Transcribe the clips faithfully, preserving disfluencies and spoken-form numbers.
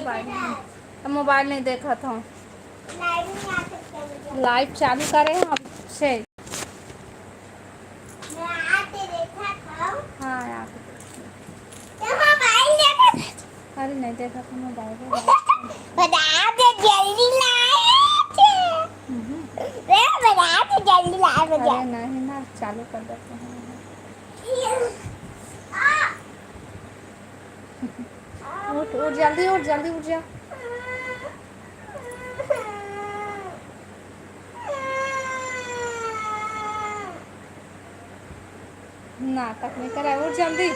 Mobile नहीं, त mobile नहीं देखत हूँ। लाइव चालू करे हूँ अब से। हाँ, यहाँ पे। अरे नहीं देखा था मोबाइल। बता दे, जल्दी लाए थे। हम्म। रे, बता दे, जल्दी लाए, बता। अरे नहीं ना, चालू कर देते हैं। उठ, उठ, जल्दी उठ, जल्दी उठ जा। नाटक नहीं करे, उठ जल्दी।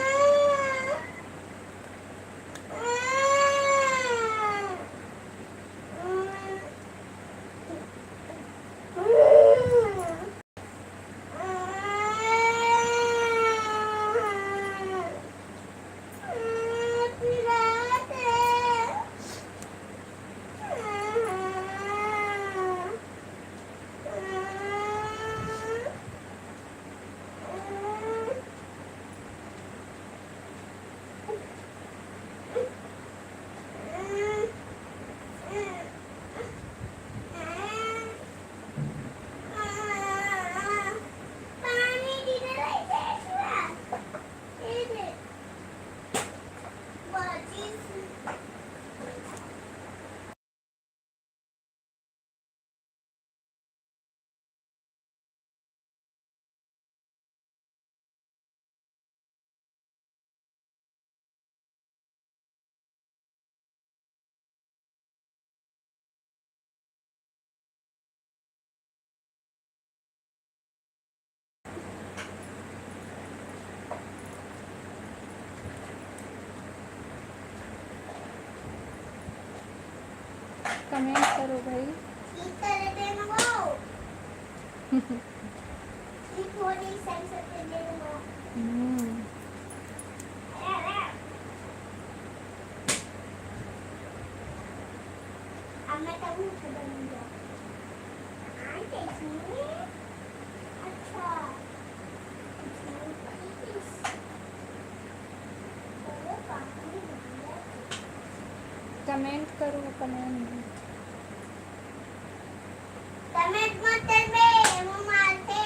कमेंट करो भाई। हम्म। कमेंट करो, कमेंट। कमेंट मत करबे, वो मारथे।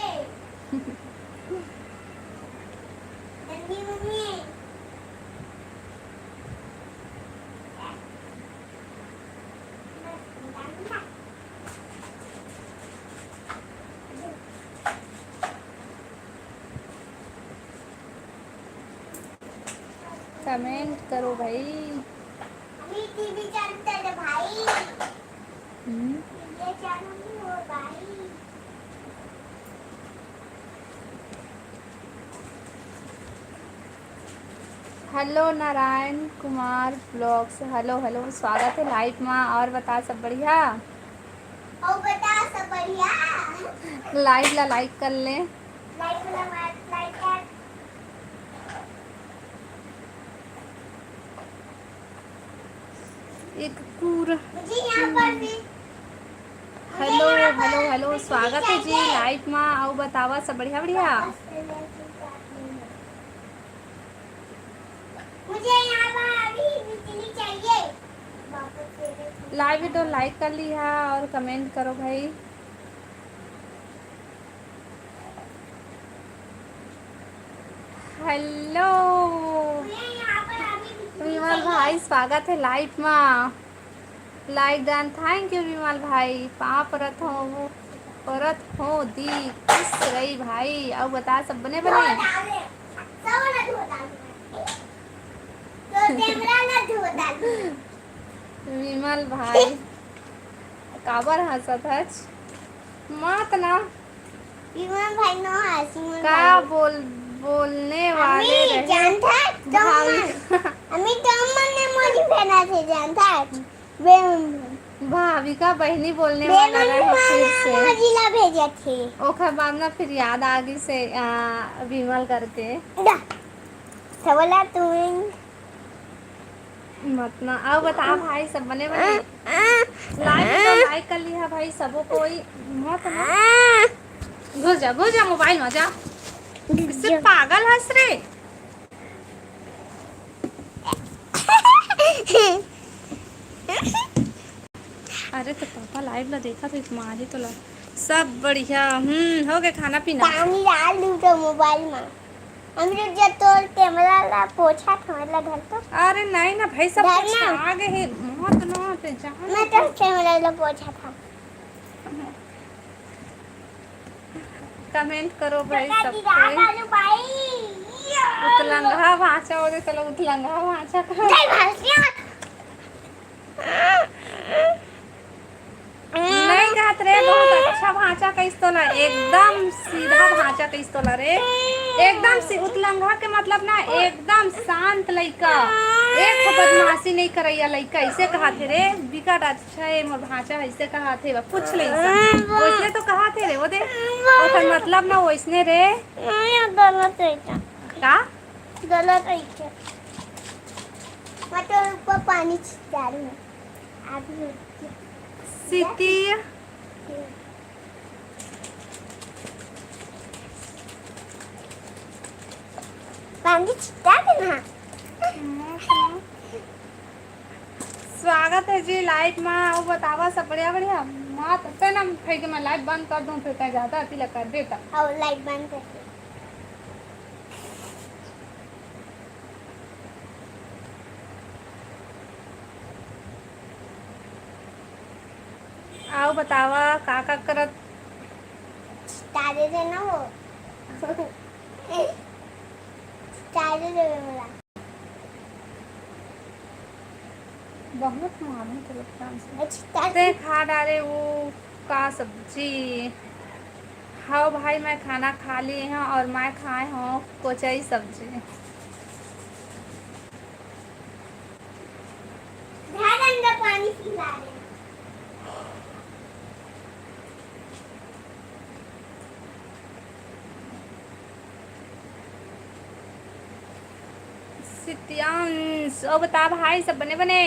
गंदी मम्मी। कमेंट करो भाई। अभी टीवी चालू कर दे भाई। हम्म। टीवी चालू नहीं हो भाई। Hello Narayan Kumar blogs, hello hello, स्वागत है लाइव मा। और बता, सब बढ़िया? और बता, सब बढ़िया? लाइव ला लाइक कर ले। लाइव ला लाइक कर। एक पूरा मुझे यहाँ पर भी हेलो हेलो हेलो, स्वागत है जी लाइव मा। अउ बतावा, सब बढ़िया बढ़िया? मुझे यहाँ पर अभी बिजली चाहिए। लाइव तो लाइक कर लिहा और कमेंट करो भाई। हेलो विमल भाई, स्वागत है लाइव मा। लाइक डन, थैंक यू विमल भाई। पाँव परत हो, परत हो दी, खुश रही भाई। अउ बता, सब बने बने? विमल भाई काबर हंसत हच? मत ना। विमल भाई नो हंसी मन का भाई। बोल, बोलने वाले अमी रहे। जानता है, तो भाई। मन, अमी तो मन ने मोरी पहना थे, जानता है। बे भाविका बहिनी बोलने वाला रहे फिर से। मोरी ला भेजे थे। ओकर बाद ना फिर याद आ गई से, आ, विमल करके। दा। तो बोला तुम मत ना। अउ बता भाई, सब बने बने? लाइक तो लाइक कर लिहा भाई, सबो कोई। मत ना। घुस जा, घुस जा मोबाइल में जा। किससे पागल हंस रे? अरे तो पापा live ला देखत हे, मारी तोला। सब बढ़िया। हम्म, हो गए खाना पीना? पानी डाल दूँ तो मोबाइल में। हम लोग जब तोर कैमरा ला पोछा था, मतलब घर तो। अरे नहीं ना भाई, सब घर कुछ ना। आ गए हे। मत ना ते जान। मैं तो कैमरा ला पोछा था। Comment करो भाई सब कोई। उतलंगहा भांचा हो दे, चलो उतलंगहा भांचा करो। नहीं कहत रे, बहुत अच्छा भांचा कहिस तोला, एकदम सीधा भांचा कहिस तोला रे, एकदम सी-, उतलंगहा के मतलब ना, एकदम शांत लइका, एक ठो बदमाशी नहीं करैया लइका, ऐसे कहत हे रे, बिकट अच्छा हे मोर भांचा, ऐसे कहत हे, पूछ ले सब। वैसने तो कहत हे रे, वो दे, ओकर मतलब ना वैसने रे। नहीं, गलत है क्या? का? गलत है क्या? मतलब ऊपर पानी छिटा रही हूँ। अभी सीती। पानी छिटा के ना। स्वागत है जी live मा। अउ बतावा सब बढ़िया बढ़िया? माँ तब से ना भाई के मैं live बंद कर दूँ, फिर कहीं ज्यादा अति लगा दे तब। हाँ, live बंद कर दे। अउ बतावा का का करत? तारे दे ना वो। तारे दे मोला। बहुत मालूम चलत काम से। अच्छा, तारे ते खा डारे वो का सब्जी? हाँ भाई, मैं खाना खा लिए हूँ और मैं खाए हूँ कोचई सब्जी। घर अंदर पानी पिला रहे हैं। सितियांश, ओ बता भाई, सब बने बने?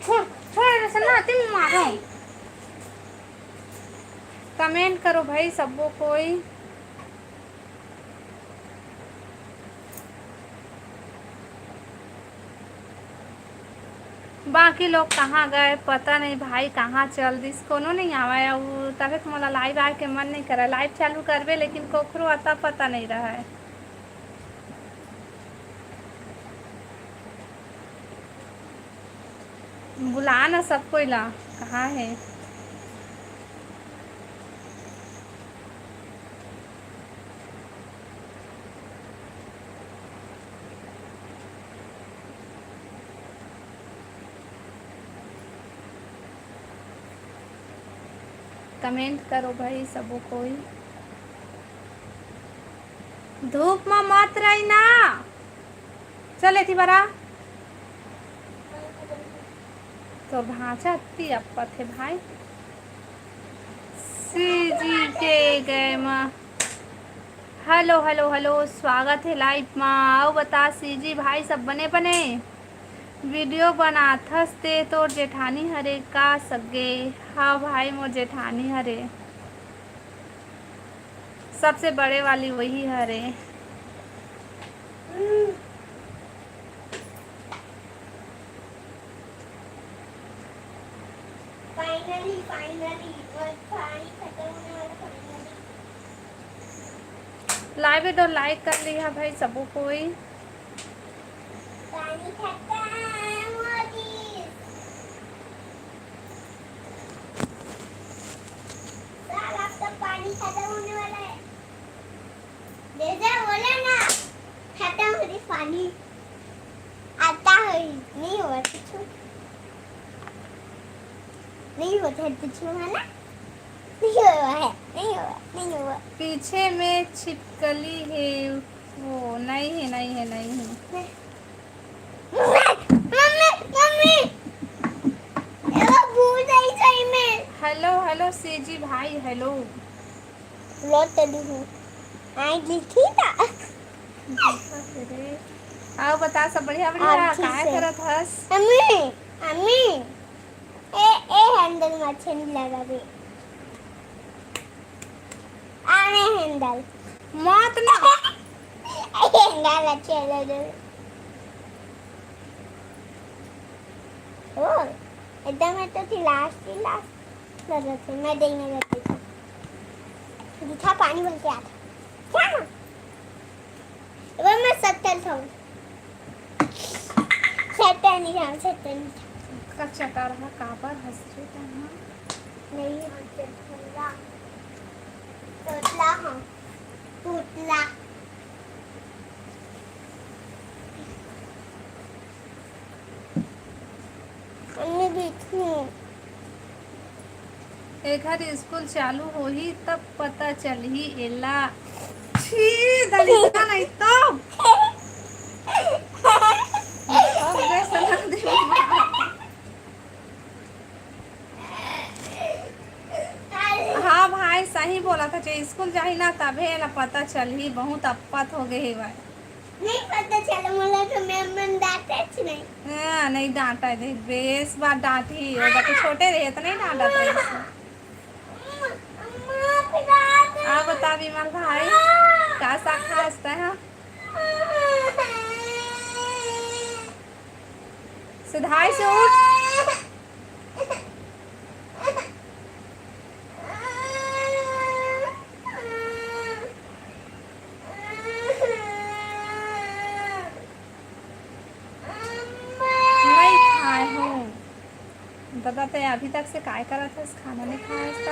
थोड़ा, थोड़ा सा ना, तुम मारो। Comment करो भाई, सबो कोई। बाकी लोग कहाँ गए, पता नहीं भाई, कहाँ चल दिस, कोनो नहीं आवे। अउ तबे तो मोला live आए के मन नहीं करे। Live चालू करबे, लेकिन कोखरो अता पता नहीं रहे। बुला ना सब कोई ला, कहाँ है? Comment करो भाई सबो कोई। धूप म मत रही ना। चल एती बरा। तोर भांचा अत्ती अप्पत हे भाई। सीजी के गए म। Hello, hello, hello, स्वागत हे live म। अउ बता सीजी भाई सब बने बने? Video बनाथस ते तोर जेठानी हरे का सगे? हाँ भाई, मोर जेठानी हरे। सबसे बड़े वाली वही हरे। Finally, finally, बस पानी खत्म होने वाला, finally। Live तो like कर लिहा भाई सबो कोई। पानी खत्म हो गई। साला, अब तो पानी खत्म होने वाला है। जैसे बोले ना, खत्म हो गई पानी। आता है, नहीं हुआ कुछ। नहीं होता है कुछ, है ना? नहीं हुआ है, नहीं हुआ, नहीं हुआ। पीछे में छिपकली है। वो नहीं है, नहीं है, नहीं है। Mummy, mummy, mummy. ये वो भूल गई सही में। Hello, hello, सीजी भाई, hello। लौट चली हूँ। आई लिखी था। अउ बता, सब बढ़िया, बढ़िया? काहे करत हस? अम्मी, अम्मी, ए, ए handle म छेनी लगा दे। आने handle। मत ना। Handle अच्छे लगे। ओ, एकदम में तो थी last, थी last। लगा थे, मैं देने लगी थी। दिखा, पानी भर के आता। क्या? वो मैं सत्तर था। सत्तर नहीं था, सत्तर नहीं था। का चटा रहा, काबर हंस रहे थे, हाँ? नहीं, तोतला, हाँ। तोतला। मम्मी, बीच में। एखर स्कूल चालू होही, तब पता चलही एला। छी, दलिद्दर नहीं तो। अब वैसा ना दे। हाँ भाई, सही बोलत हे, जे स्कूल जाही ना, तभे एला पता चलही, बहुत अप्पत हो गे हे भाई। नहीं पता चला, मोला तो मैम मन डांटेच नहीं। हाँ, नहीं डांटा है, देख, बेस बार डांटही, वो बाकी छोटे रहे तो नहीं डांटा था इसको। अम्मा, अम्मा, पिला दे। आप बता विमल भाई, का साग खास तैं, हाँ? सिधाई से उठ। नहीं खाए हो। दादा, तैं अभी तक से काय करत हस? खाना नहीं खाए हस त?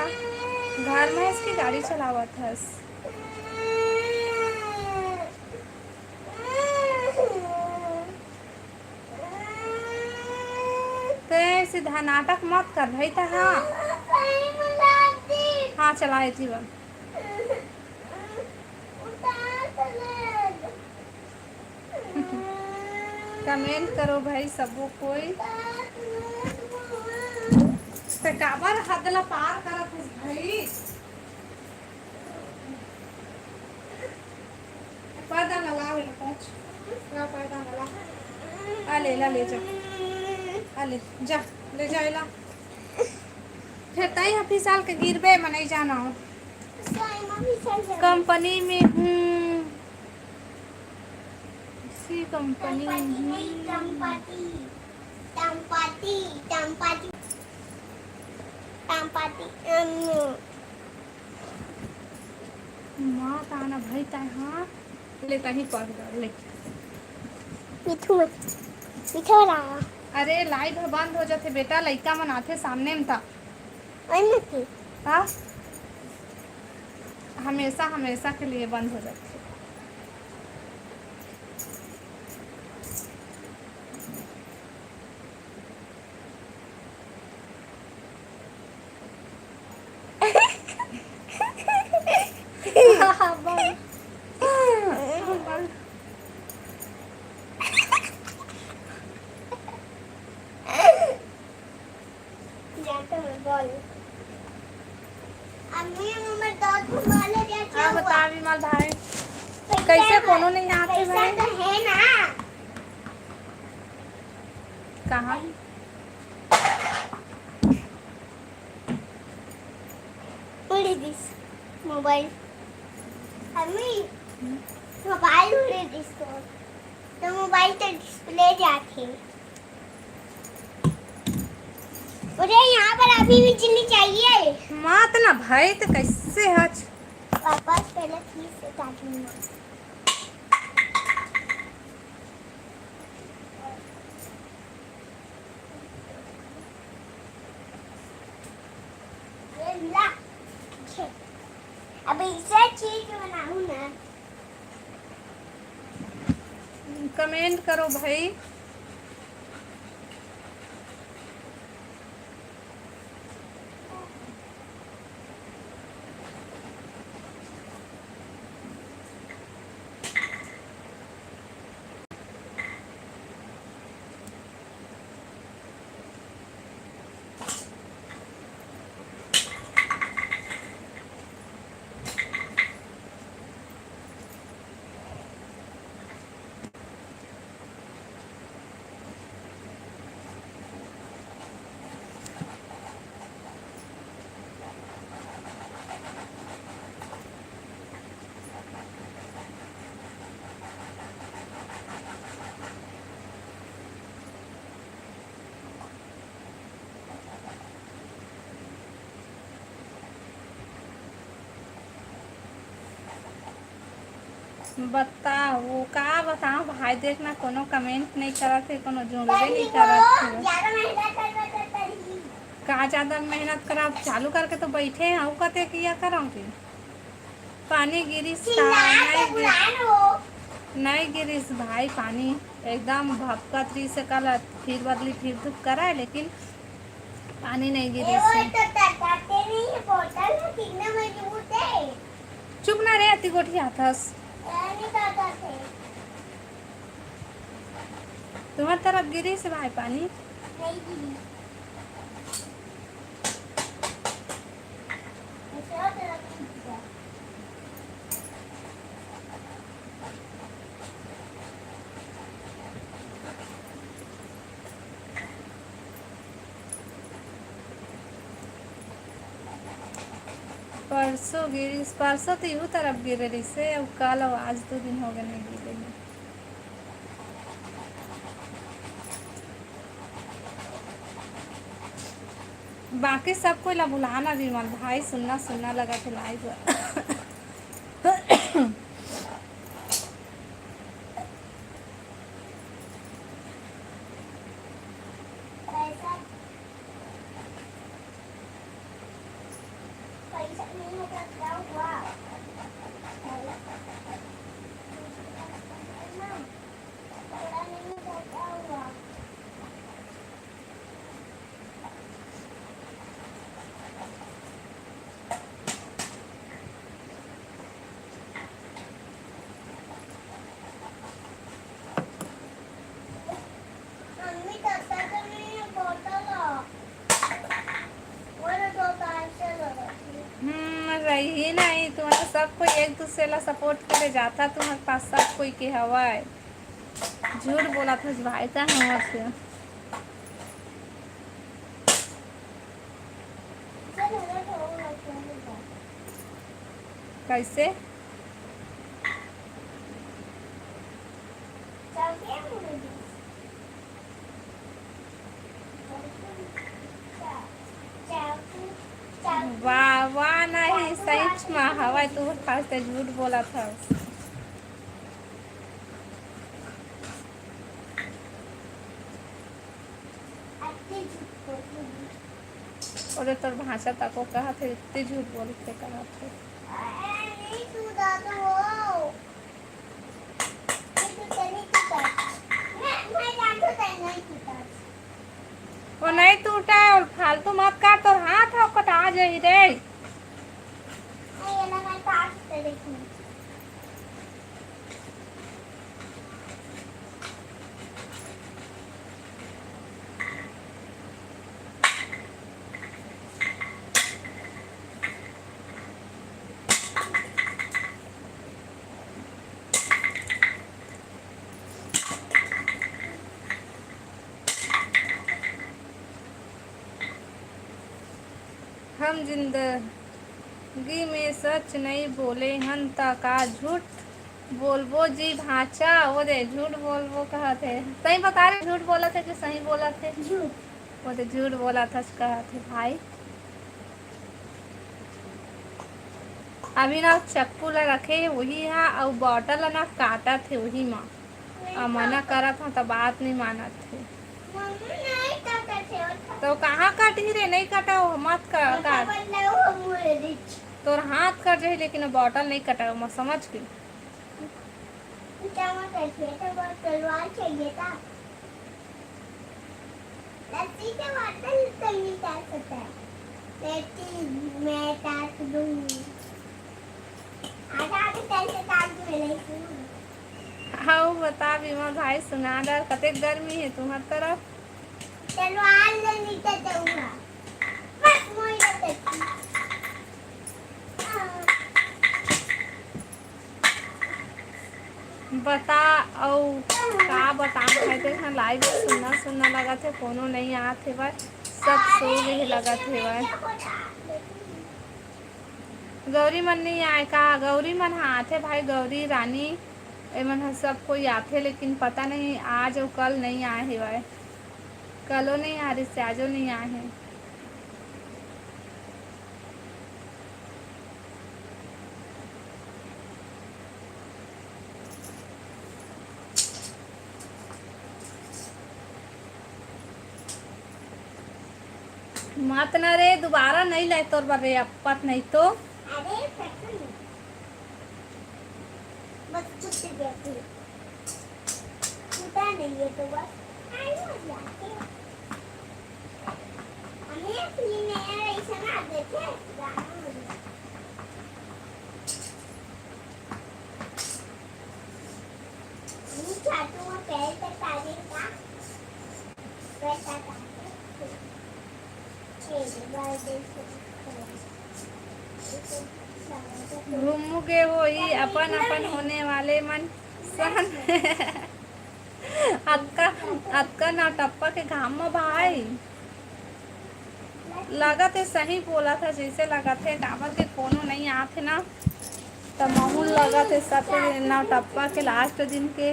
घर में हस कि गाड़ी चलावत हस? तैं सीधा नाटक मत कर भाई, तैं, हाँ। हाँ, चलाए जीवन। Comment करो भाई सबो कोई। तैं काबर हद ला पार करत हस भाई? पर्दा ला ला, एला पोंछ। ला, पर्दा ला ला। आ ले, ला ले जा। आ ले, जा, ले जा एला। फेर तई ह फिसल के गिरबे, मैं नहीं जाना। कंपनी में हूँ। इसी कंपनी में हूँ। माँ ताना भाई ताय, हाँ। ले तहीं पढ़ ले। मिठू मत, मिठू वाला। अरे, live ह बंद हो जाथे बेटा, लइका मन आथे सामने म ता। बंद होथे। हाँ? हमेशा, हमेशा के लिए बंद हो जाथे। अब बता विमल भाई, कैसे कोनो नहीं आते भाई? तो है ना। कहाँ? उड़े दिस मोबाइल। अम्मी, हम्म? मोबाइल उड़े दिस तो, तो मोबाइल तो display जाथे। अरे, यहाँ पर अभी बिजली चाहिए। मात ना भाई, तो कैसे हच? वापस पहले फिर से काटूंगा। अरे मिला। अब इसे चीज बनाऊं ना। Comment करो भाई। बताओ, वो का बताओ भाई, देख ना, कोनो comment नहीं करत हे, कोनो जुड़बे नहीं करत हे। का ज्यादा मेहनत करब? चालू करके तो बैठे हैं, अउ कते किया करम फिर। पानी गिरिस का? नहीं गिर-, नहीं गिरिस भाई पानी, एकदम भपकत रहिस हे कल, फिर बदली फिर धूप करा हे, लेकिन पानी नहीं गिरिस हे। चुप ना रे, अति गोठियाथस। तुम्हार तरफ गिरिस हे भाई पानी? परसों गिरिस, परसों तो इहू तरफ गिरे रहिसे, अउ कल अउ आज दो दिन हो गए नहीं गिरे हे। बाकी सब कोई ला बुलाना विमल भाई, सुन्ना सुन्ना लगथे live। हम्म, रही नहीं, तुम्हारा सब कोई एक दूसरे ला support करे जाता, तुम्हारे पास सब कोई के हवाए। झूठ बोलत हस भाई, त हमर से। कैसे? वाह, वाह, नहीं, सच में हवा, तू खास ते झूठ बोलत हस। अरे तोर भांचा तको कहत हे, इतनी झूठ बोलत हे, कहत हे। वो नहीं टूटा, फालतू मत कर, तोर हाथ ह कटा जाही रे। हम जिंदगी में सच नइ बोले हन, त का झूठ बोलबो जी भांचा? वो दे, झूठ बोलबो कहत हे। सही बता रहे, झूठ बोलत हे कि सही बोलत हे? झूठ। वो दे, झूठ बोलत हस कहत हे भाई। अभी ना चक्कू ला रखे हे, वही हा, अउ bottle ला ना काटत हे, वही मा। अउ मना करत हंव, त बात नइ मानत हे। मम्मी नहीं काटत हे, ओठा। तो कहाँ काटही रे? नहीं काटा, वो मत का-, काट। बदला वो मुड़े रिच। तोर हाथ कट जाही, लेकिन वो bottle नहीं कटा, वो समझ के। क्या मत रखिए, तो बहुत तलवार चाहिए था। लस्सी के bottle तो नहीं काट सकता है। लेकिन मैं काट दूंगी। आधा आधा करके काट दूंगी, लेकिन हाँ, वो बता, विमल भाई, सुना डर, कतेक गर्मी हे तुम्हार तरफ? चलो, आज ले नीचे जाऊंगा। बस, वही बस। बता, अउ का बतावं भाई, तेरे ह live सुन्ना सुन्ना लगत हे, कोनो नइ आत हेवय, सब सो गे हे लगत हेवय। गौरी मन नइ आए का? गौरी मन ह आथे भाई, गौरी रानी, एमन ह सब कोई आथे, लेकिन पता नहीं आज अउ कल नइ आए हेवय, कलो नइ आ रिस, आजो नइ आए हे। मत ना रे, दोबारा नहीं लाए तोर बर रे, अप्पत नहीं तो। अरे, सच में। बस छुट्टी देती। छुट्टा नहीं है तो बस। आई हो जाती है। हमें अपनी नया ऐसा ना देखे, गाना हो जाए। ये चाटू में पैर तक आ गए का? वैसा चाटू। गुम गे होही अपन अपन होने वाले मन सन। अतका, अतका नौटप्पा के घाम म भाई। लगत हे सही बोलत हे, जैसे लगत हे, काबर के कोनो नइ आत हे ना, त महूँ लगत हे सब नौटप्पा के लास्ट दिन के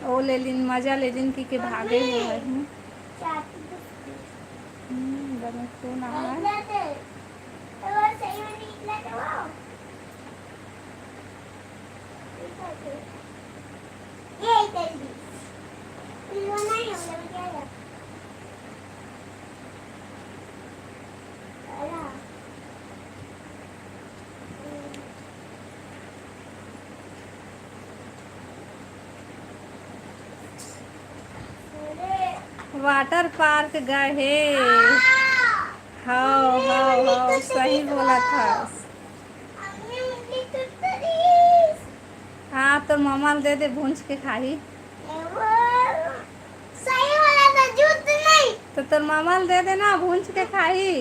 ओ ले लिन, मजा ले लिन कि के भागे हुए हूँ। हम्म, बने खून आ रहा है। वाटर पार्क गए हे। हव, हव, हव, सही बोलत हस। हाँ, तोर ममा ल दे दे, भूंज के खाही। सही वाला तो जूत नहीं। तो तोर ममा ल दे दे ना, भूंज के खाही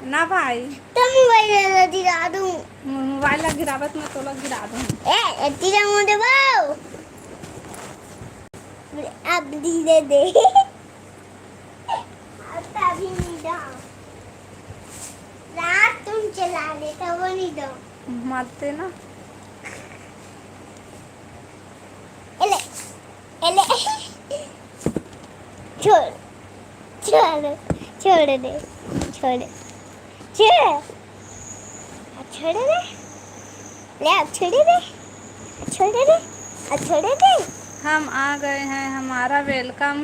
ना भाई। तो मोबाइल ला गिरा दूं। मोबाइल ला गिरावत में तोला गिरा दूं। ए, एती जा मुझे बाऊ। अब धीरे दे। अब तभी नहीं दो। रात तुम चला लेता, वो नहीं दो। मत देना। एले, एले। छोड़, छोड़, छोड़ दे, छोड़, छोड़। छोड़ दे। ले, अब छोड़ दे, छोड़ दे, अब छोड़ दे। हम आ गए हैं, हमारा welcome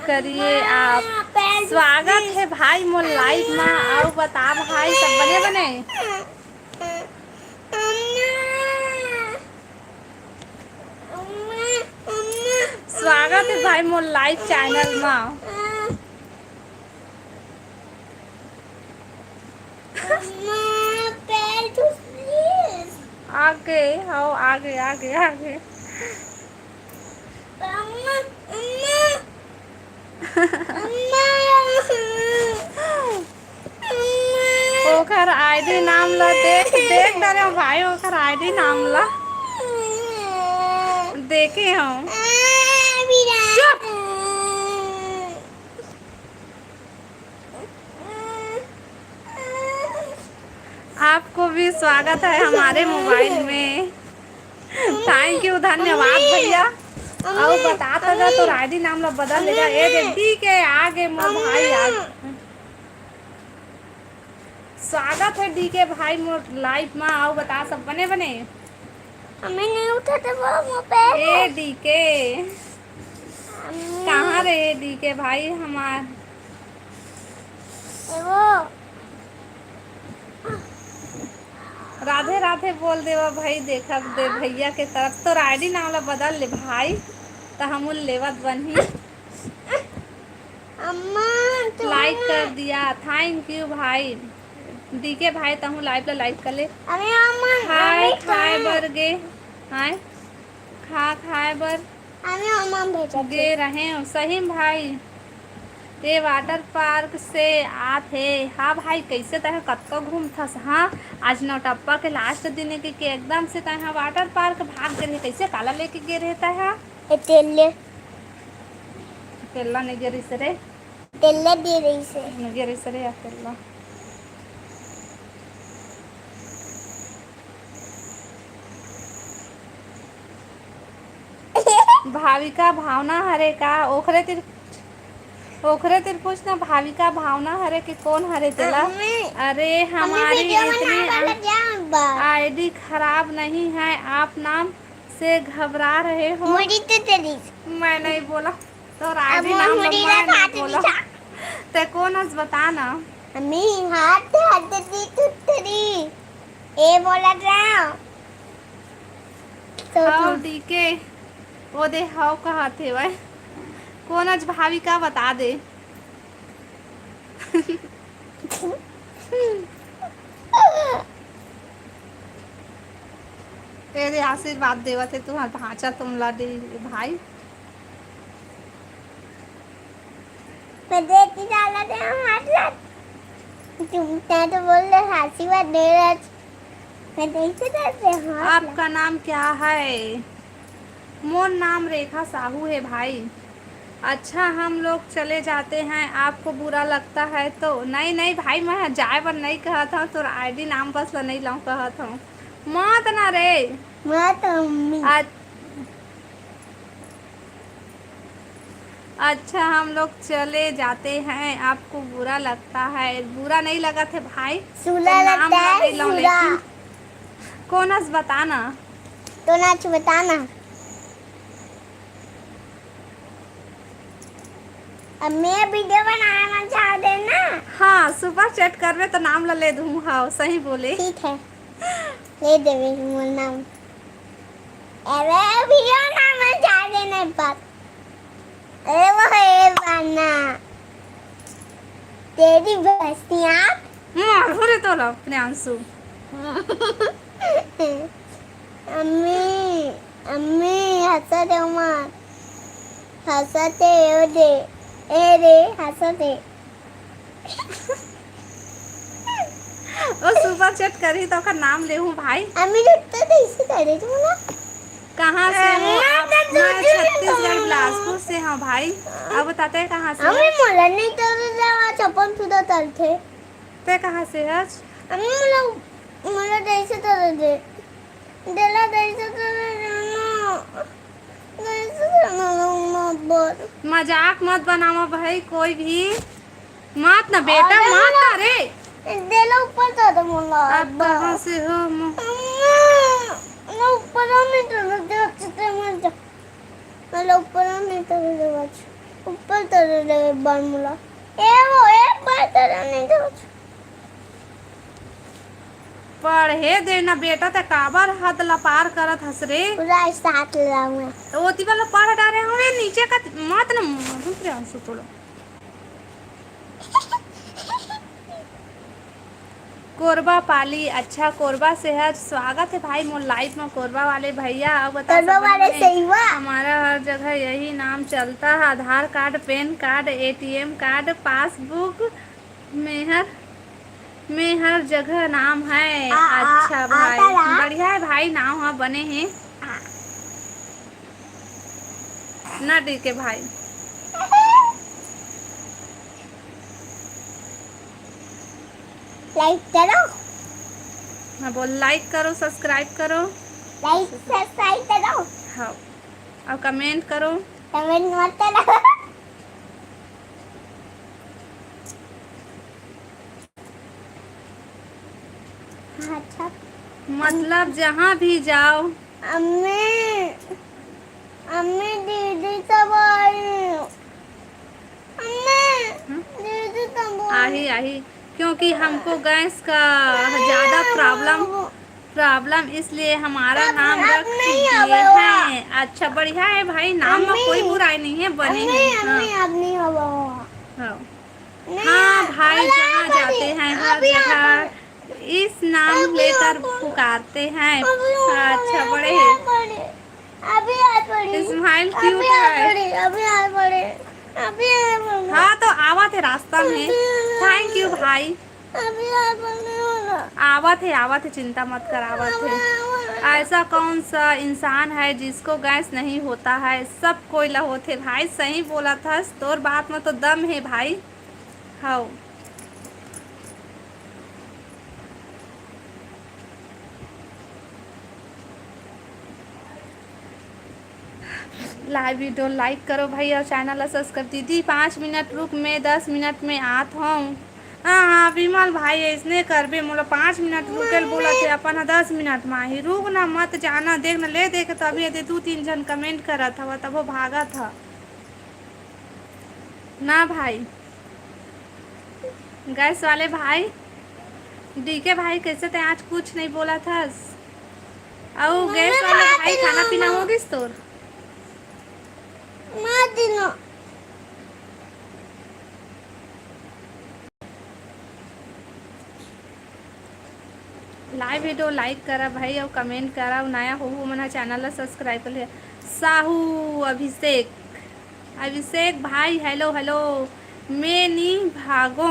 करिए आप। स्वागत है भाई मोर live मा। अउ बता भाई, सब बने बने? स्वागत है भाई मोर live channel मा। आगे, हव, आगे, आगे, आगे। ओखर ID नाम ला देख, देख डरे हव भाई, ओखर ID नाम ला देखे हव। चुप। आपको भी स्वागत है हमारे मोबाइल में। Thank you, धन्यवाद भैया। अउ बता तो जा, तोर ID नाम ला बदल ले जा। ए दे, DK आगे, मोर भाई आगे। स्वागत है DK भाई मोर live मा। अउ बता, सब बने बने? हमें नहीं उठाते वो मोबाइल। ए DK, कहाँ रे DK भाई हमार? ए वो। राधे राधे बोल देवा भाई, देखब दे भैया के तरफ। तोर ID नाम ला बदल ले भाई, त हमू लेवत बनही। अम्मा, तुम like कर दिया, thank you भाई। DK भाई, तहूँ live ला like कर ले। अरे अम्मा, खाए, अरे खाए कहाँ? बर गे, हाय, खा, खाए बर अरे अम्मा भेजत गे हे। रहे हो। सही में भाई, ये water park से आत हे। हाँ भाई, कैसे तहे कतका घूमथस? हाँ, आज नौटप्पा के last दिन हे कि, कि एकदम से तहे water park भाग गे रहे। कैसे काला लेके गे रहे तहे? ए तेल ले। तेल्ला नहीं गिरिस रे। तेल्ला दे रही से। नहीं गिरिस रे या तेल्ला। भाविका भावना हरे का? ओखरे तिर, ओखरे तिर पूछ ना, भाविका भावना हरे कि कौन हरे तेला? अम्मी, अरे अम्मी हमारी video बनाए इतनी वाला अन-, क्या बा? ID खराब नहीं है, आप नाम से घबरा रहे हो? मुड़ी तो तेरी। मैं नहीं बोला। तोर ID अब नाम ला मुड़ी मैं ला नहीं बोला। ते कोन अस बता ना। अम्मी, हाथ, हाथ दी तुतरी। ए बोलत रहा। तो हव तुम डीके, वो दे हव कहत हेवय। कोन अस भाविका बता दे। तेरे आशीर्वाद देवत हे तुहर भांचा तुमला दे भाई। मैं देख के डाला दे हाथ ला। तुम, तैं तो बोल रहे आशीर्वाद दे रहा। मैं देख के डाल दे हाथ ला। आपका नाम क्या है? मोर नाम रेखा साहू है भाई। अच्छा, हम लोग चले जाते हैं, आपको बुरा लगता है तो? नहीं, नहीं भाई, मैं जाए बर नहीं कहत हूँ, तोर आईडी नाम बस ला नहीं लाऊं कहत हूँ। मत ना रे। मत अम्मी। अ-, अच्छा, हम लोग चले जाते हैं, आपको बुरा लगता है? बुरा नहीं लगत हे भाई, सुरा तो नाम लगता ला है, नहीं लाऊं, सुरा। लेकिन कोन अस बता ना। तो नाच बता ना। अब मैं वीडियो बनाए मा चाह देना। हाँ, सुपर चैट करबे तो नाम ला ले दूँ। हाँ, सही बोले। ठीक है, ले देवे मोर नाम। अरे वीडियो बनाए मा चाह देना एक बार। अरे वो है बना। तेरी बस्तियाँ। मार हो रे तोला, प्रियांशु। अम्मी, अम्मी, हंसा दे मत। हंसा दे, ओ दे। ए रे, हंसा दे। ओ सुपर चैट करही तो ओकर नाम लेहूं भाई। अम्मी, रुक तो, कैसे करे तू ना? कहाँ से हो अम्मी, आप? तो मैं दूसरी छत्तीसगढ़ तो बिलासपुर से हूँ भाई। अब बताते हैं कहाँ से अम्मी, हो? मोला नहीं तो जावा चप्पल सुधा चलथे। ते कहाँ से हस? अम्मी, मोला, मोला जैसे तो दे। देला जैसे तो दे ना। जैसे तो ना, ना, ना, बोल। मजाक मत बनावा भाई कोई भी। मत ना बेटा, अरे मत ना। अरे। देला ऊपर तो दे मोला। आप कहाँ से हो? मो- अम्मी, ना ऊपर नहीं तो दे, अच्छे से मत जा। मतलब ऊपर नहीं तो दे बस। ऊपर तो दे दे एक बार मोला। ए वो एक बार तो दे नहीं तो बस। पढ़े दे ना बेटा, ते काबर हद ला पार करत हस रे? पूरा साथ लाऊं मैं। तो ओती वाला पढ़ डारे हूँ, ये नीचे का मत ना, रुक रे अंशु थोड़ा। कोरबा पाली, अच्छा कोरबा से है, स्वागत है भाई मोर लाइव में कोरबा वाले भैया। अब बता कोरबा सकत वाले हैं, सही हुआ। हमारा हर जगह यही नाम चलता है, Aadhaar card, PAN card, ATM card, passbook, मेहर, मेहर जगह नाम है। आ, आ, अच्छा आ, भाई, आ, आ। बढ़िया है भाई, नाम है बने हैं। आ। ना डीके भाई। लाइक करो। हाँ बोल, लाइक करो, सब्सक्राइब करो। लाइक सब्सक्राइब करो। हाँ, और कमेंट करो। कमेंट मत करो। अच्छा। मतलब जहाँ भी जाओ। अम्मी, अम्मी दीदी सब आई। अम्मी, हम्म? दीदी सब आई। आही, आही, क्योंकि हमको गैस का ज़्यादा प्रॉब्लम, प्रॉब्लम, इसलिए हमारा नाम रख दिए हैं। अच्छा, बढ़िया है भाई, नाम में कोई बुराई नहीं है, बने हैं। हाँ। हाँ। हाँ भाई, जहाँ जाते हैं हर जगह इस नाम लेकर पुकारते हैं। अच्छा, बड़े हैं। स्माइल क्यूट है। हाँ, तो आवत है रास्ता में। थैंक यू भाई। आवत है, आवत है, चिंता मत कर, आवत है। ऐसा कौन सा इंसान है जिसको गैस नहीं होता है? सब कोई ला होथे भाई। सही बोलत हस, तोर बात में तो दम है भाई। हव। लाइव वीडियो लाइक करो भाई, और चैनल ला सब्सक्राइब। दीदी, पाँच मिनट रुक, मैं दस मिनट में आत हूँ। हाँ, हाँ, विमल भाई, ऐसने करबे, मोला पाँच मिनट रुके ल बोलत हे, अपन ह दस मिनट म आही। रुक ना, मत जाना, देख ना, ले देख, तभी एदे दू तीन झन कमेंट करत हव, तभो भागत ह ना भाई। गैस वाले भाई, डीके भाई, कैसे ते आज कुछ नहीं बोला थस? अउ गैस वाले भाई, खाना पीना हो गिस तोर? मार दिनो। Live video like करा भाई, अउ comment करा, अउ नया हो, हो मन ह channel ला subscribe कर ले। साहू अभिषेक, अभिषेक भाई, hello, hello। मैं नी भागो,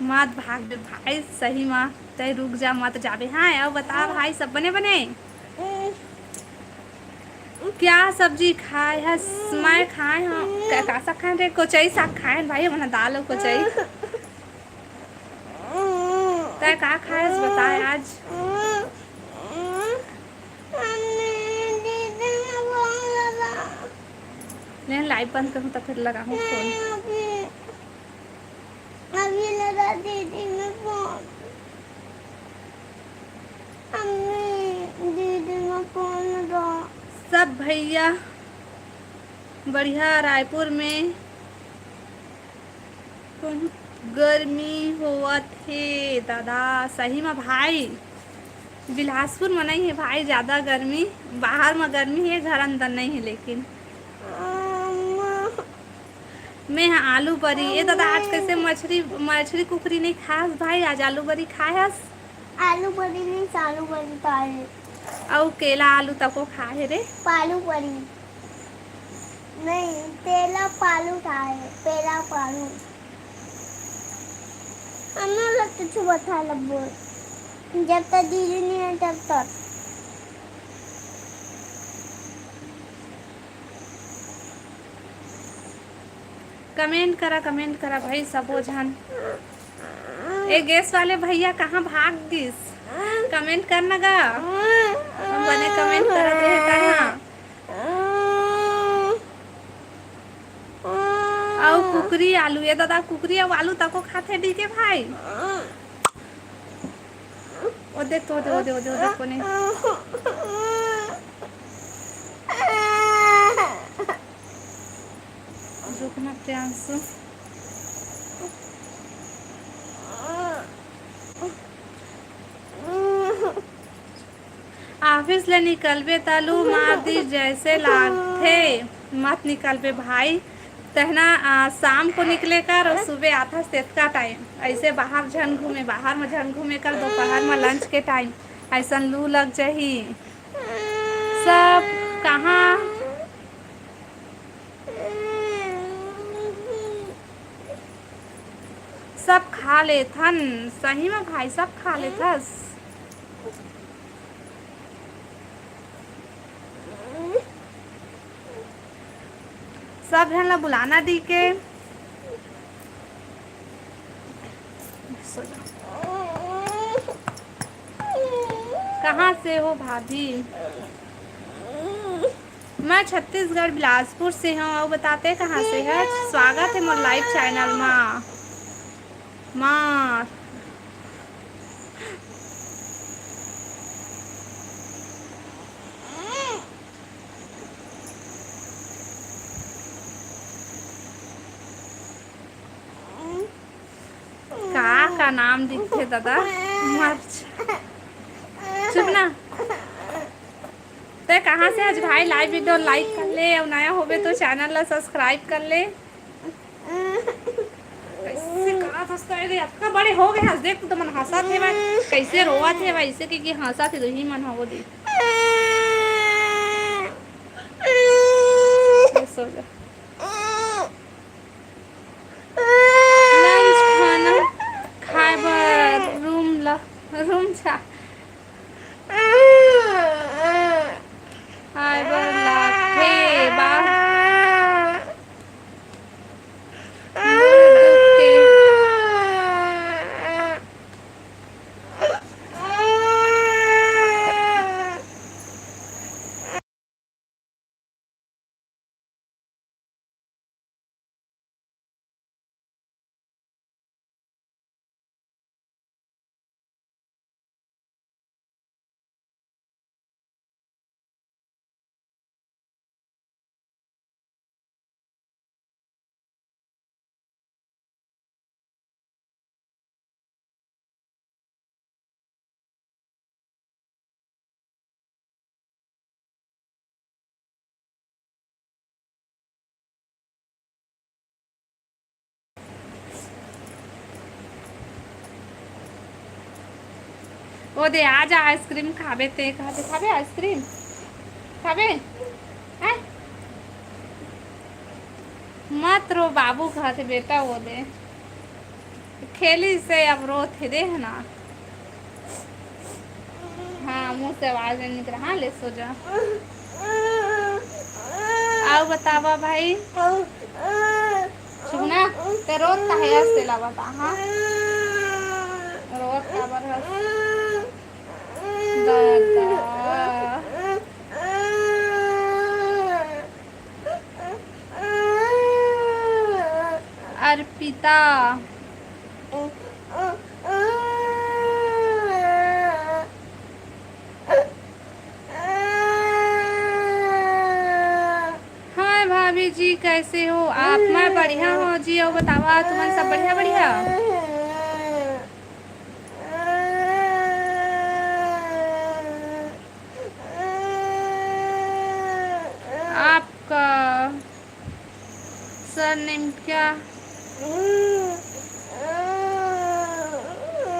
मत भाग बे भाई, सही मा तै रुक जा, मत जाबे। हाँ, अउ बता भाई, सब बने बने? क्या सब्जी खाए हस? मैं खाए हूँ, का, का साग खाए रे? कोचई साग खाए हन भाई, हमन दाल अउ कोचई। तै का खाए हस, बताए आज? ले, live बंद करूँ त फिर लगाहूँ फोन। अभी लगा दीदी में फोन। अम्मी, दीदी में फोन लगा। सब भैया बढ़िया, रायपुर में बहुत गर्मी होवत हे दादा, सही में भाई। बिलासपुर में नहीं है भाई ज्यादा गर्मी, बाहर में गर्मी है, घर अंदर नहीं है। लेकिन मैं ह आलू बरी। ए दादा, आज कैसे मछरी, मछरी कुकरी नहीं खास भाई? आज आलू बरी खाए हस? आलू बरी नहीं, आलू बरी खाए। अउ केला आलू तको खाए रे? पालू बरी। नहीं, तेला पालू खाए, पेला पालू। हमें लोग कुछ बता लब बोल। जब तक दीदी नहीं है, तब तक। Comment करा, comment करा भाई सबो झन। ए गैस वाले भैया कहाँ भाग गिस? Comment करना गा। हम बने comment करत रहे कहाँ। अउ कुकरी आलू, ए दादा, कुकरी अउ आलू तको खाथे डीके भाई। ओ देख तो, ओ दे, ओ दे, ओ दे, ओ दे, कोने। रुकना प्रियांशु। Office ले निकलबे त लू मार दी जैसे लागथे, मत निकलबे भाई। तहना, आ, शाम को निकले कर अउ सुबह आथस तेतका time। ऐसे बाहर झन घूमे, बाहर में झन घूमे कर, दोपहर में lunch के time ऐसन लू लग जाही। सब कहाँ, सब खा लेथन, सही में भाई, सब खा लेथस। सब झन ला बुलाना डीके। कहाँ से हो भाभी? मैं छत्तीसगढ़ बिलासपुर से हूँ। अउ बताते कहाँ से है? स्वागत है मोर live channel मा। माँ। का, का नाम लिखथे दादा? मर्च। चुप ना। ते कहाँ से आज भाई? Live video like कर ले, अउ नया होबे तो channel ला subscribe कर ले। कैसे कहा था उसका, अरे, अतका बड़े हो गए हस, देख तू तो मन हंसत हे भाई, कैसे रोवत हे भाई, इसे के, के हंसत हे तो ही मन हो दे। सो जा। Lunch खाना खाए बर room ला, room जा। आए बर लागथे बा। ओ दे, आजा, आइसक्रीम खाबे, ते कहते खाबे आइसक्रीम? खाबे? हैं? मत रो बाबू, कहते बेटा, ओ दे। खेली से अब रोत हे, देख ना। हाँ, मुँह से आवाज नहीं निकला। हाँ, ले सो जा। अउ बतावा भाई। सुगना, ते रोत काहे हस, तेला बता, हाँ? रोत काबर हस? दादा। अर्पिता। हाय भाभी जी, कैसे हो आप? मैं बढ़िया हूँ जी, अउ बतावा, तुमन सब बढ़िया, बढ़िया? आपका सरनेम क्या,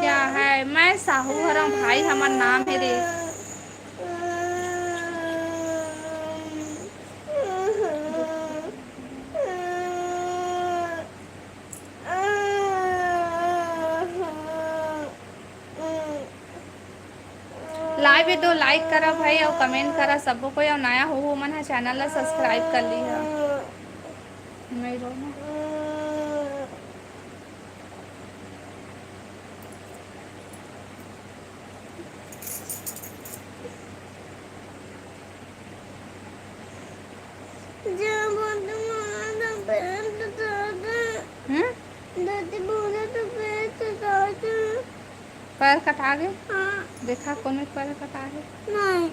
क्या है? मैं साहू हरंव भाई, हमर नाम हे रे। Live हे तो like करा भाई, अउ comment करा सबो कोई, अउ नया हो, हो मन ह channel ला subscribe कर ली ह। नहीं रो ना। हम्म? पैर कटा गे? हाँ। देखा, कोनो के पैर कटा गे? नहीं।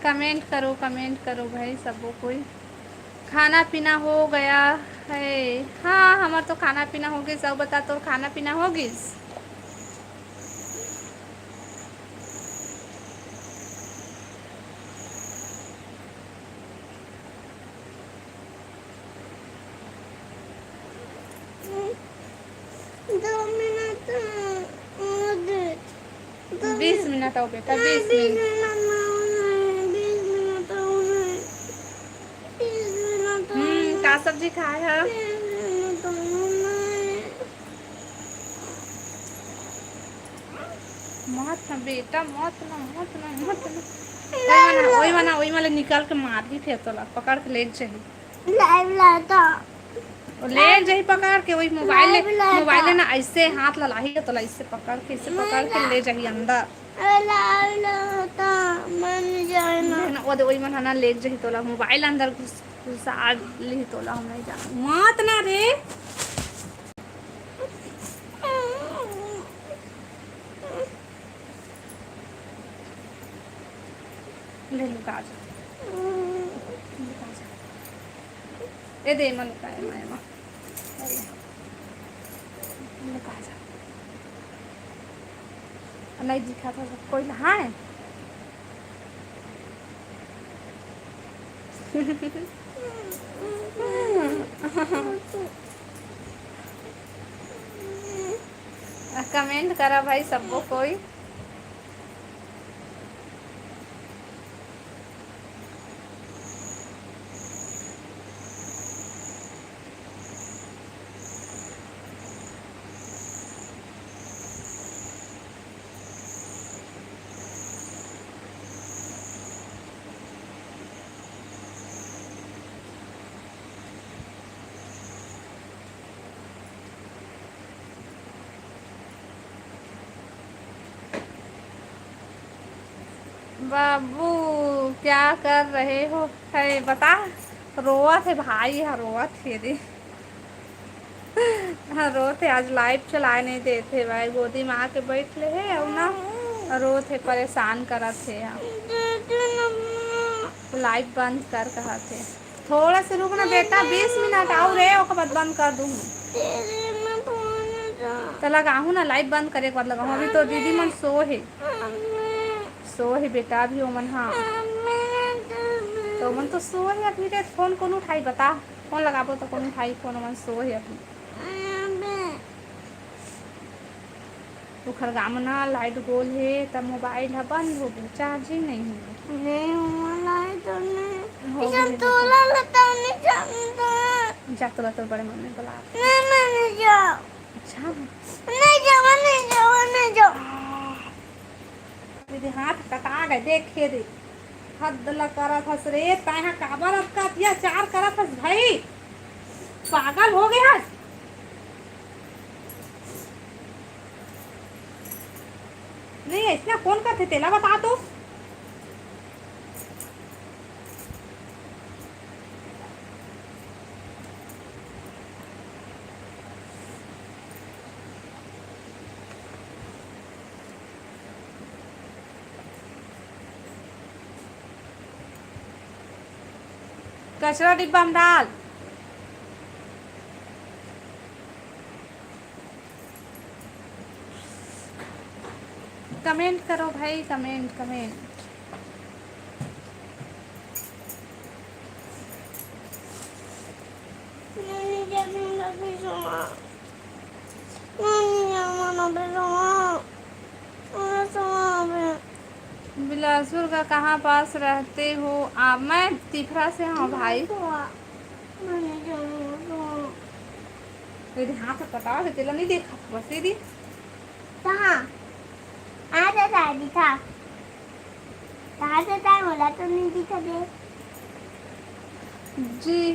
Comment करो, comment करो भाई, सबो कोई। खाना पीना हो गया है? हाँ, हमर तो खाना पीना हो गिस। अउ बता, तोर खाना पीना हो गिस? दो मिनट और दे। दो बीस मिनट। मिनट हो बेटा, बीस बीस मिनट। मिनट और नहीं, बीस मिनट और नहीं, बीस मिनट और हम्म, नहीं। का सब्जी खाए ह? बीस मिनट और नहीं। मत ना बेटा, मत ना, मत ना, मत ना। ओई मना, ओई मना, ओई मना निकाल के मारही फेर तोला, पकड़ के लेग जाही। Live लाता। ओ लेग जाही पकड़ के, ओई मोबाइल ले, live लाता। मोबाइल ले ना, ऐसे हाथ ला लाही, तोला ऐसे पकड़ के, ऐसे पकड़ के ले जाही अंदर। अरे live लाता, मन जाए ना। ना, ओ दे, ओई मन ह ना लेग जाही तोला, मोबाइल अंदर घुस, घुसा लिही तोला, हम नहीं जाना। मत ना रे। ले लुका जा। लुका जा। ए दे, एमा लुका, एमा, एमा। ए ले। लुका जा। नहीं दिखा था कोई नहाए। Comment करा भाई सबको कोई। बाबू, क्या कर रहे हो? है बता, रोवत हे भाई, हा रोवत हे रे। हाँ, रोत हे, आज live चलाए नहीं देत हे भाई, गोदी में आके बैठ ले हे, अउ ना रोत हे, परेशान करत हे। हाँ। Live बंद कर कहत हे। थोड़ा से रुक ना बेटा, बीस मिनट आऊ रे, ओकर बाद बंद कर दूँ। तो लगाहूँ ना, live बंद करे के बाद लगाहूँ। अभी तो दीदी मन सो हे, सो हे बेटा अभी ओमन। हाँ, तो ओमन तो सो हे अभी रे। फोन कोन उठाई बता, फोन लगाबो तो कोन उठाई फोन, ओमन सो हे अभी। ओखर गाँव म ना लाइट गोल हे, त मोबाइल ह बंद हो गे, चार्जिंग नइ हे। नहीं, मोर लाइट तो नहीं। हो इसन गे। तोला लता नहीं जानता। जा, तोला तोर बड़े मम्मी बुला। नहीं, मैं नहीं जाऊँ। अच्छा। नहीं जाऊँ, नहीं जाऊँ, नहीं जाऊँ। दीदी, हाथ कटा गए, देख, ये दे। हद ल करत हस रे, तैं ह काबर अतका अत्याचार करत हस भाई? पागल हो गे हस? नहीं, अइसना कोन करथे, तेला बता तो। कचरा डिब्बा में डाल। कमेंट करो भाई, कमेंट, कमेंट। नहीं, नहीं, नहीं, नहीं, नहीं, नहीं, नहीं, नहीं, नहीं, नहीं, नहीं, नहीं, बिलासपुर का कहाँ पास रहते हो आप? मैं तिफरा से हूँ भाई। तेरे हाथ कटा के तेला नहीं देखा था, बस दीदी। कहाँ? आ जा, जा, दिखा। कहाँ से था? बोला तो नहीं दिखा दे। जी,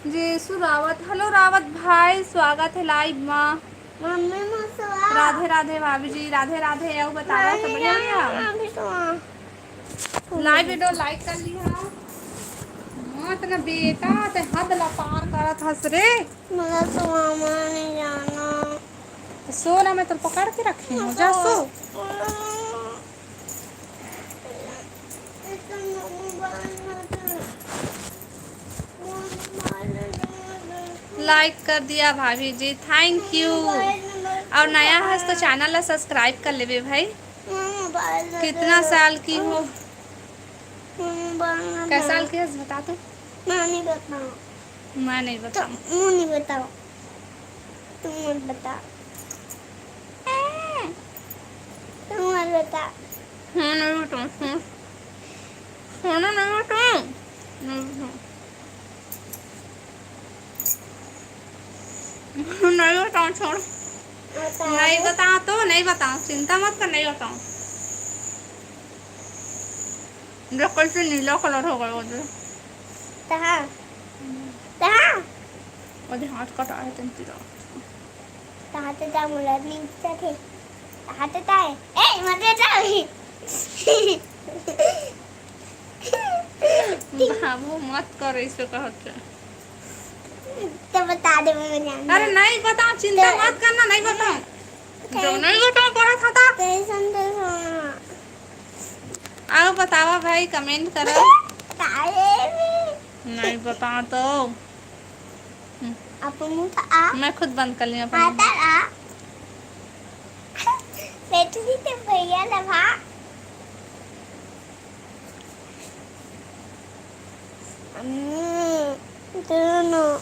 जीसू रावत। हेलो रावत भाई, स्वागत है लाइव मा। मम्मी मुसवा। राधे राधे भाभी जी, राधे राधे। अउ बतावा, सब बढ़िया, बढ़िया? अभी तो लाइव वीडियो लाइक कर लिहा। मत न बेटा, ते हद ला पार करत हस रे। मोला सुआ मा नहीं जाना। सो ना, मैं तो पकड़ के रखी हूँ, जा सो। लाइक कर दिया भाभी जी, थैंक यू। अउ नया हस तो चैनल ला सब्सक्राइब कर लेबे भाई। कितना साल की हो? कै साल की हस, बता तो। मैं नहीं बताऊँ। मैं नहीं तो बताऊँ। मैं नहीं बताऊँ। तुम मत बता। तुम मत बता। हाँ, नहीं बताऊँ, हाँ। हाँ, ना, नहीं बताऊँ। नहीं बताऊँ। नहीं बताऊँ, छोड़। बता। नहीं बताऊँ तो नहीं बताऊँ, चिंता मत कर, नहीं बताऊँ। देख कैसे नीला कलर हो गया वो दे। तहाँ। तहाँ। वो दे हाथ कटा है तुम तेरा। तहाँ तो जा मुला नहीं दिखता थे। तहाँ तो ताए। ए, मत ले जाओ। बाबू मत कर, इसको कहत है। तो बता दे, मैं जानना। अरे नहीं बताऊँ, चिंता तो मत करना, नहीं बताऊँ। जो नहीं बताऊँ, पढ़ा खाता। तो ऐसा तो सुना। अउ बतावा भाई, कमेंट करो। तारे भी। नहीं बता तो। हम्म। अपन मुंह तो आ। मैं खुद बंद कर लिया अपन। आता आ। बैठ ली तो भैया लभा। हम्म, दोनों।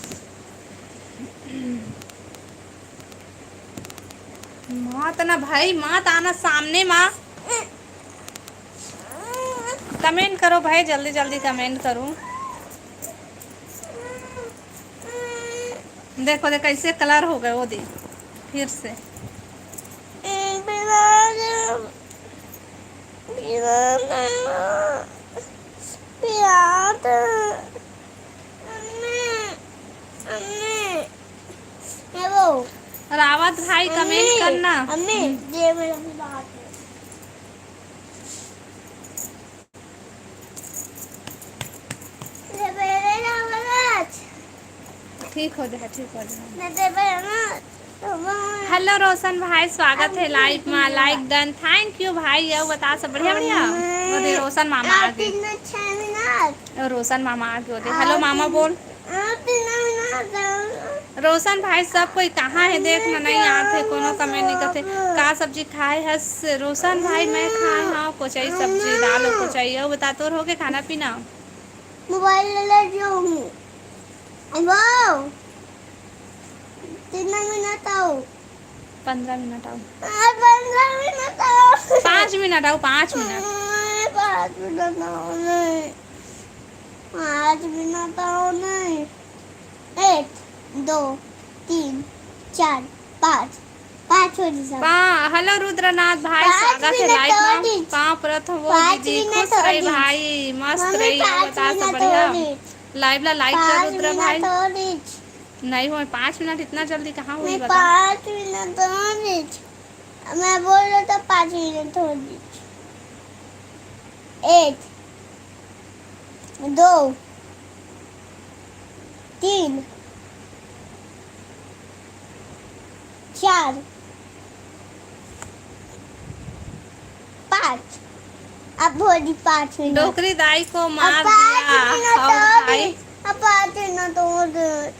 मात ना भाई, मात आना सामने मा। कमेंट करो भाई, जल्दी जल्दी कमेंट करो। देखो, देख कैसे कलर हो गए, वो देख फिर से। रावत भाई, कमेंट करना। अम्मी, ये मेरा भी बात है। ठीक हो जाए, ठीक हो जाए। हेलो रोशन भाई, स्वागत है लाइव मा, लाइक डन, थैंक यू भाई। अउ बता, सब बढ़िया, बढ़िया? अरे रोशन मामा आ गए। रोशन मामा आ गए, हेलो मामा बोल। रोशन भाई, सब कोई कहाँ है? देख ना, नहीं आत है, कोनो कमेंट नहीं करते। का सब्जी खाए हस? रोशन भाई, मैं खाए हूँ कोचई सब्जी, दाल और कोचई। अउ बता, तोर हो गए खाना पीना? मोबाइल ले ले जाऊँ। वो, तीन मिनट आओ। पंद्रह मिनट आऊ। हाँ, पंद्रह मिनट आऊ। पाँच मिनट आऊ, पाँच मिनट। हाँ, पाँच मिनट आऊ नहीं। पाँच मिनट आऊ नहीं। एक, दो, तीन, चार, पाँच। पाँच हो जी सब। पा-, हेलो रुद्रनाथ भाई, पाँच स्वागत है मिनट लाइव और में। जी। पाँव परत हो वो पाँच दीदी, मिनट खुश और रही जी। भाई, मस्त मम्मी, रही, पाँच बता सब मिनट बढ़िया। और जी। लाइव ला लाइक कर पाँच रुद्र मिनट भाई। और जी। नहीं होय, पाँच मिनट इतना जल्दी कहाँ होई मैं बता? पाँच मिनट हो रही। मैं बोल रहा था पाँच मिनट हो रही। एक, दो, तीन, चार, पाँच। अब हो रही पाँच मिनट। डोकरी दाई को अब मार पाँच दिया। मिनट और और भाई? अब पाँच मिनट और।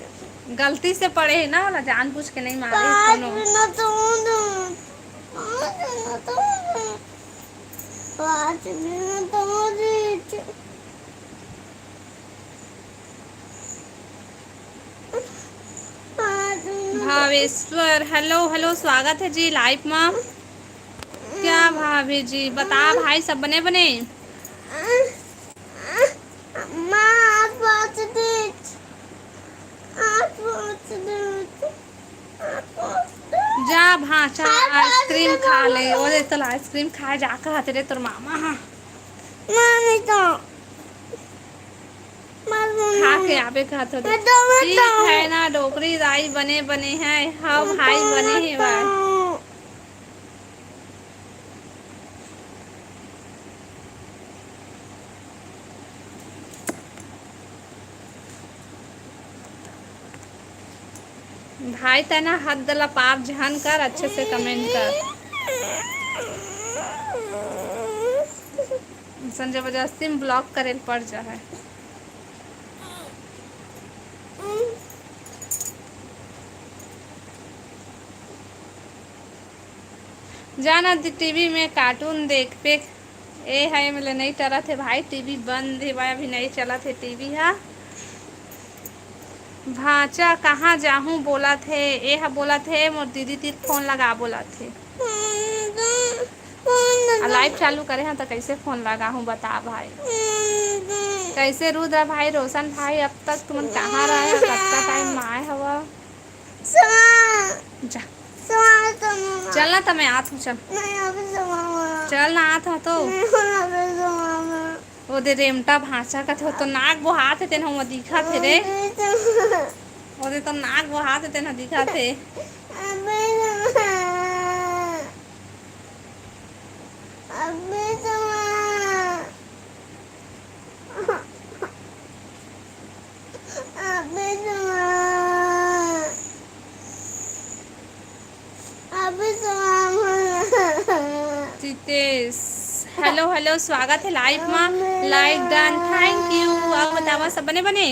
गलती से पड़े है ना वाला, जानबूझ के नहीं मारे पाँच कोनो। मिनट और। पाँच मिनट और। पाँच मिनट और। पाँच मिनट। भावेश्वर, हेलो, हेलो, स्वागत है जी लाइव में। क्या भाभी जी, बता भाई, सब बने बने? माँ, हाथ पोंछ दीच। हाथ पोंछ दीच। हाथ पोंछ दीच। जा भांचा, हाथ पोंछ आइसक्रीम दे खा ले। मामा। ओदे तो आइसक्रीम खाए जा कहत रे तोर मामा हा। मामी तो। मत बोलो। खा के आबे कहत हो। मैं तो, मैं ठीक तो। है ना, डोकरी दाई बने बने है। हाँ मैं भाई तो, बने मैं है भाई। तो। भाई तना हद ला पार झन कर, अच्छे से कमेंट कर। संजय जबरदस्ती में ब्लॉक करे ल पड़ जा है। जाना टीवी में कार्टून देख पे। ए है, मतलब, नहीं टरत है भाई, टीवी बंद है भाई, अभी नहीं चलत है टीवी हा। भांचा कहाँ जाहूँ बोलत हे, ए ह बोलत हे मोर दीदी तीर फोन लगा बोलत हे। आ, लाइव चालू करे हन त कैसे फोन लगाहूँ बता भाई। कैसे रुद्र भाई, रोशन भाई, अब तक तुमन कहाँ रहे हो, कतका टाइम में आए हवा? जा। चल ना त मैं आत हूँ, चल। चल ना, आत हूँ तो। ओदे रेमटा भांचा कथे, ओ तो नाक बोहात हे, तेन ह दिखत हे रे। ओदे तो नाक बोहात हे, तेन ह दिखत हे। अभी तो हम जितेश, हेलो, हेलो, स्वागत है लाइव मा। लाइक डन, थैंक यू। आप बतावा, सब बने बने?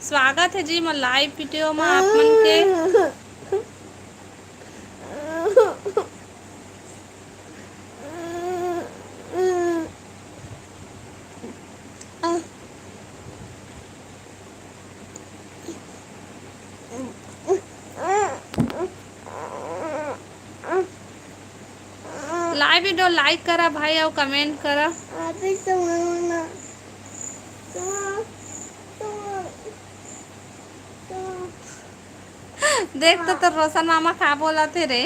स्वागत है जी मोर लाइव वीडियो मा आप मन के। लाइव वीडियो लाइक करा भाई, अउ कमेंट करा। आप ही सुनाओ ना। देख तो तोर रोशन मामा का बोलत हे रे।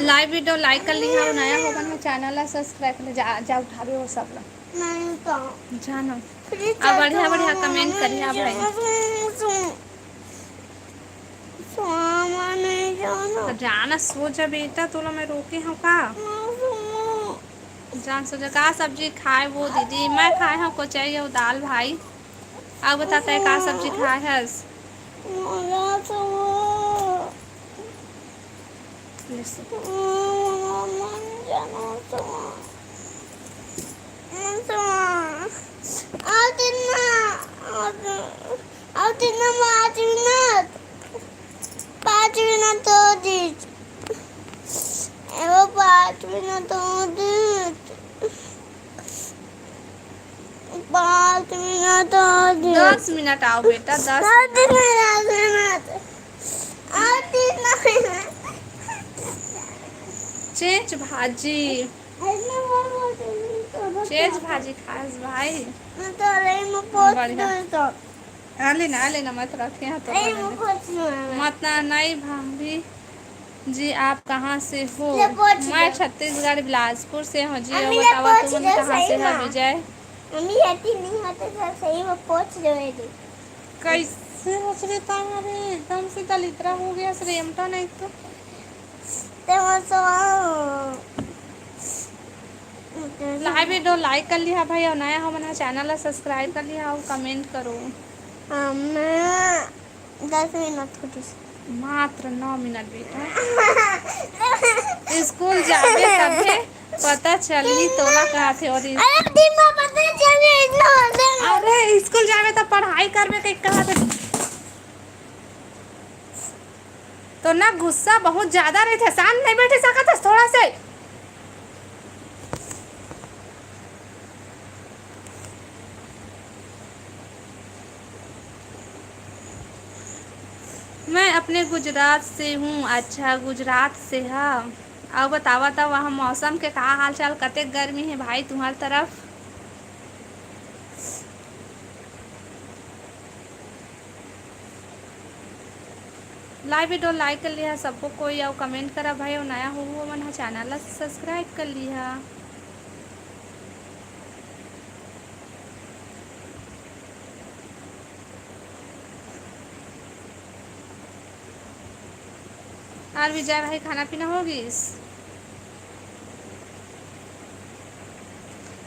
लाइव वीडियो लाइक कर लिहा, नया हो बन चैनल ला सब्सक्राइब कर ले। जा, जा उठावे हो सब ला। नहीं तो। जाना। आ, बढ़िया, बढ़िया कमेंट करिहा भाई। सोना नहीं जाना। तो जाना, सो जा बेटा, तोला मैं रोके हूँ का? ना सोना। जान, सो जा। का सब्जी खाए वो दीदी? मैं खाए हूँ कोचई अउ दाल भाई। अब बता, तैं का सब्जी खाए हस? मोला तो वो ले सो। मोला मन जाना तो। मन तो। आज ना, आज, आज ना, आज ना। पाँच मिनट हो जी। एगो पाँच मिनट हो जी। दस मिनट आओ बेटा, दस। और तीन मिनट, और तीन मिनट। चेंच भाजी। चेंच भाजी खास भाई। बढ़िया। आ लेना, आ लेना, मत रखे यहाँ तो। मत ना, नहीं भाभी जी, आप कहाँ से हो? मैं छत्तीसगढ़ बिलासपुर से हूँ जी। और बतावा तुमन कहाँ से हो विजय? मम्मी, ये तीन नहीं होते तो सही में पहुंच जाएगी। कैसे हंस रहे तारे, एकदम से दलिद्रा हो गया, श्रेमटा नहीं तो। ते वो सो लाइव वीडियो लाइक कर लिहा भाई, और नया हो मन चैनल ला सब्सक्राइब कर लिहा और कमेंट करो। हम दस मिनट हो गइस। मात्र नौ मिनट बेटा। स्कूल जाबे तभे पता चलही तोला कहाथे। और इस- अरे दिन में पता चले, इतना हो जाए। अरे स्कूल जाबे त पढ़ाई करबे कहीं कहाथे। तो ना गुस्सा बहुत ज्यादा रहिथे, शांत नहीं बैठे सकत हस थोड़ा से। मैं अपने गुजरात से हूँ। अच्छा, गुजरात से हा। अउ बतावा त वहाँ मौसम के का हाल चाल, कतेक गर्मी हे भाई तुम्हार तरफ? लाइव वीडियो लाइक कर लिहा सबको कोई, अउ कमेंट करा भाई, अउ नया हो वो मन ह चैनल ला सब्सक्राइब कर लिहा। और विजय भाई, खाना पीना हो गइस?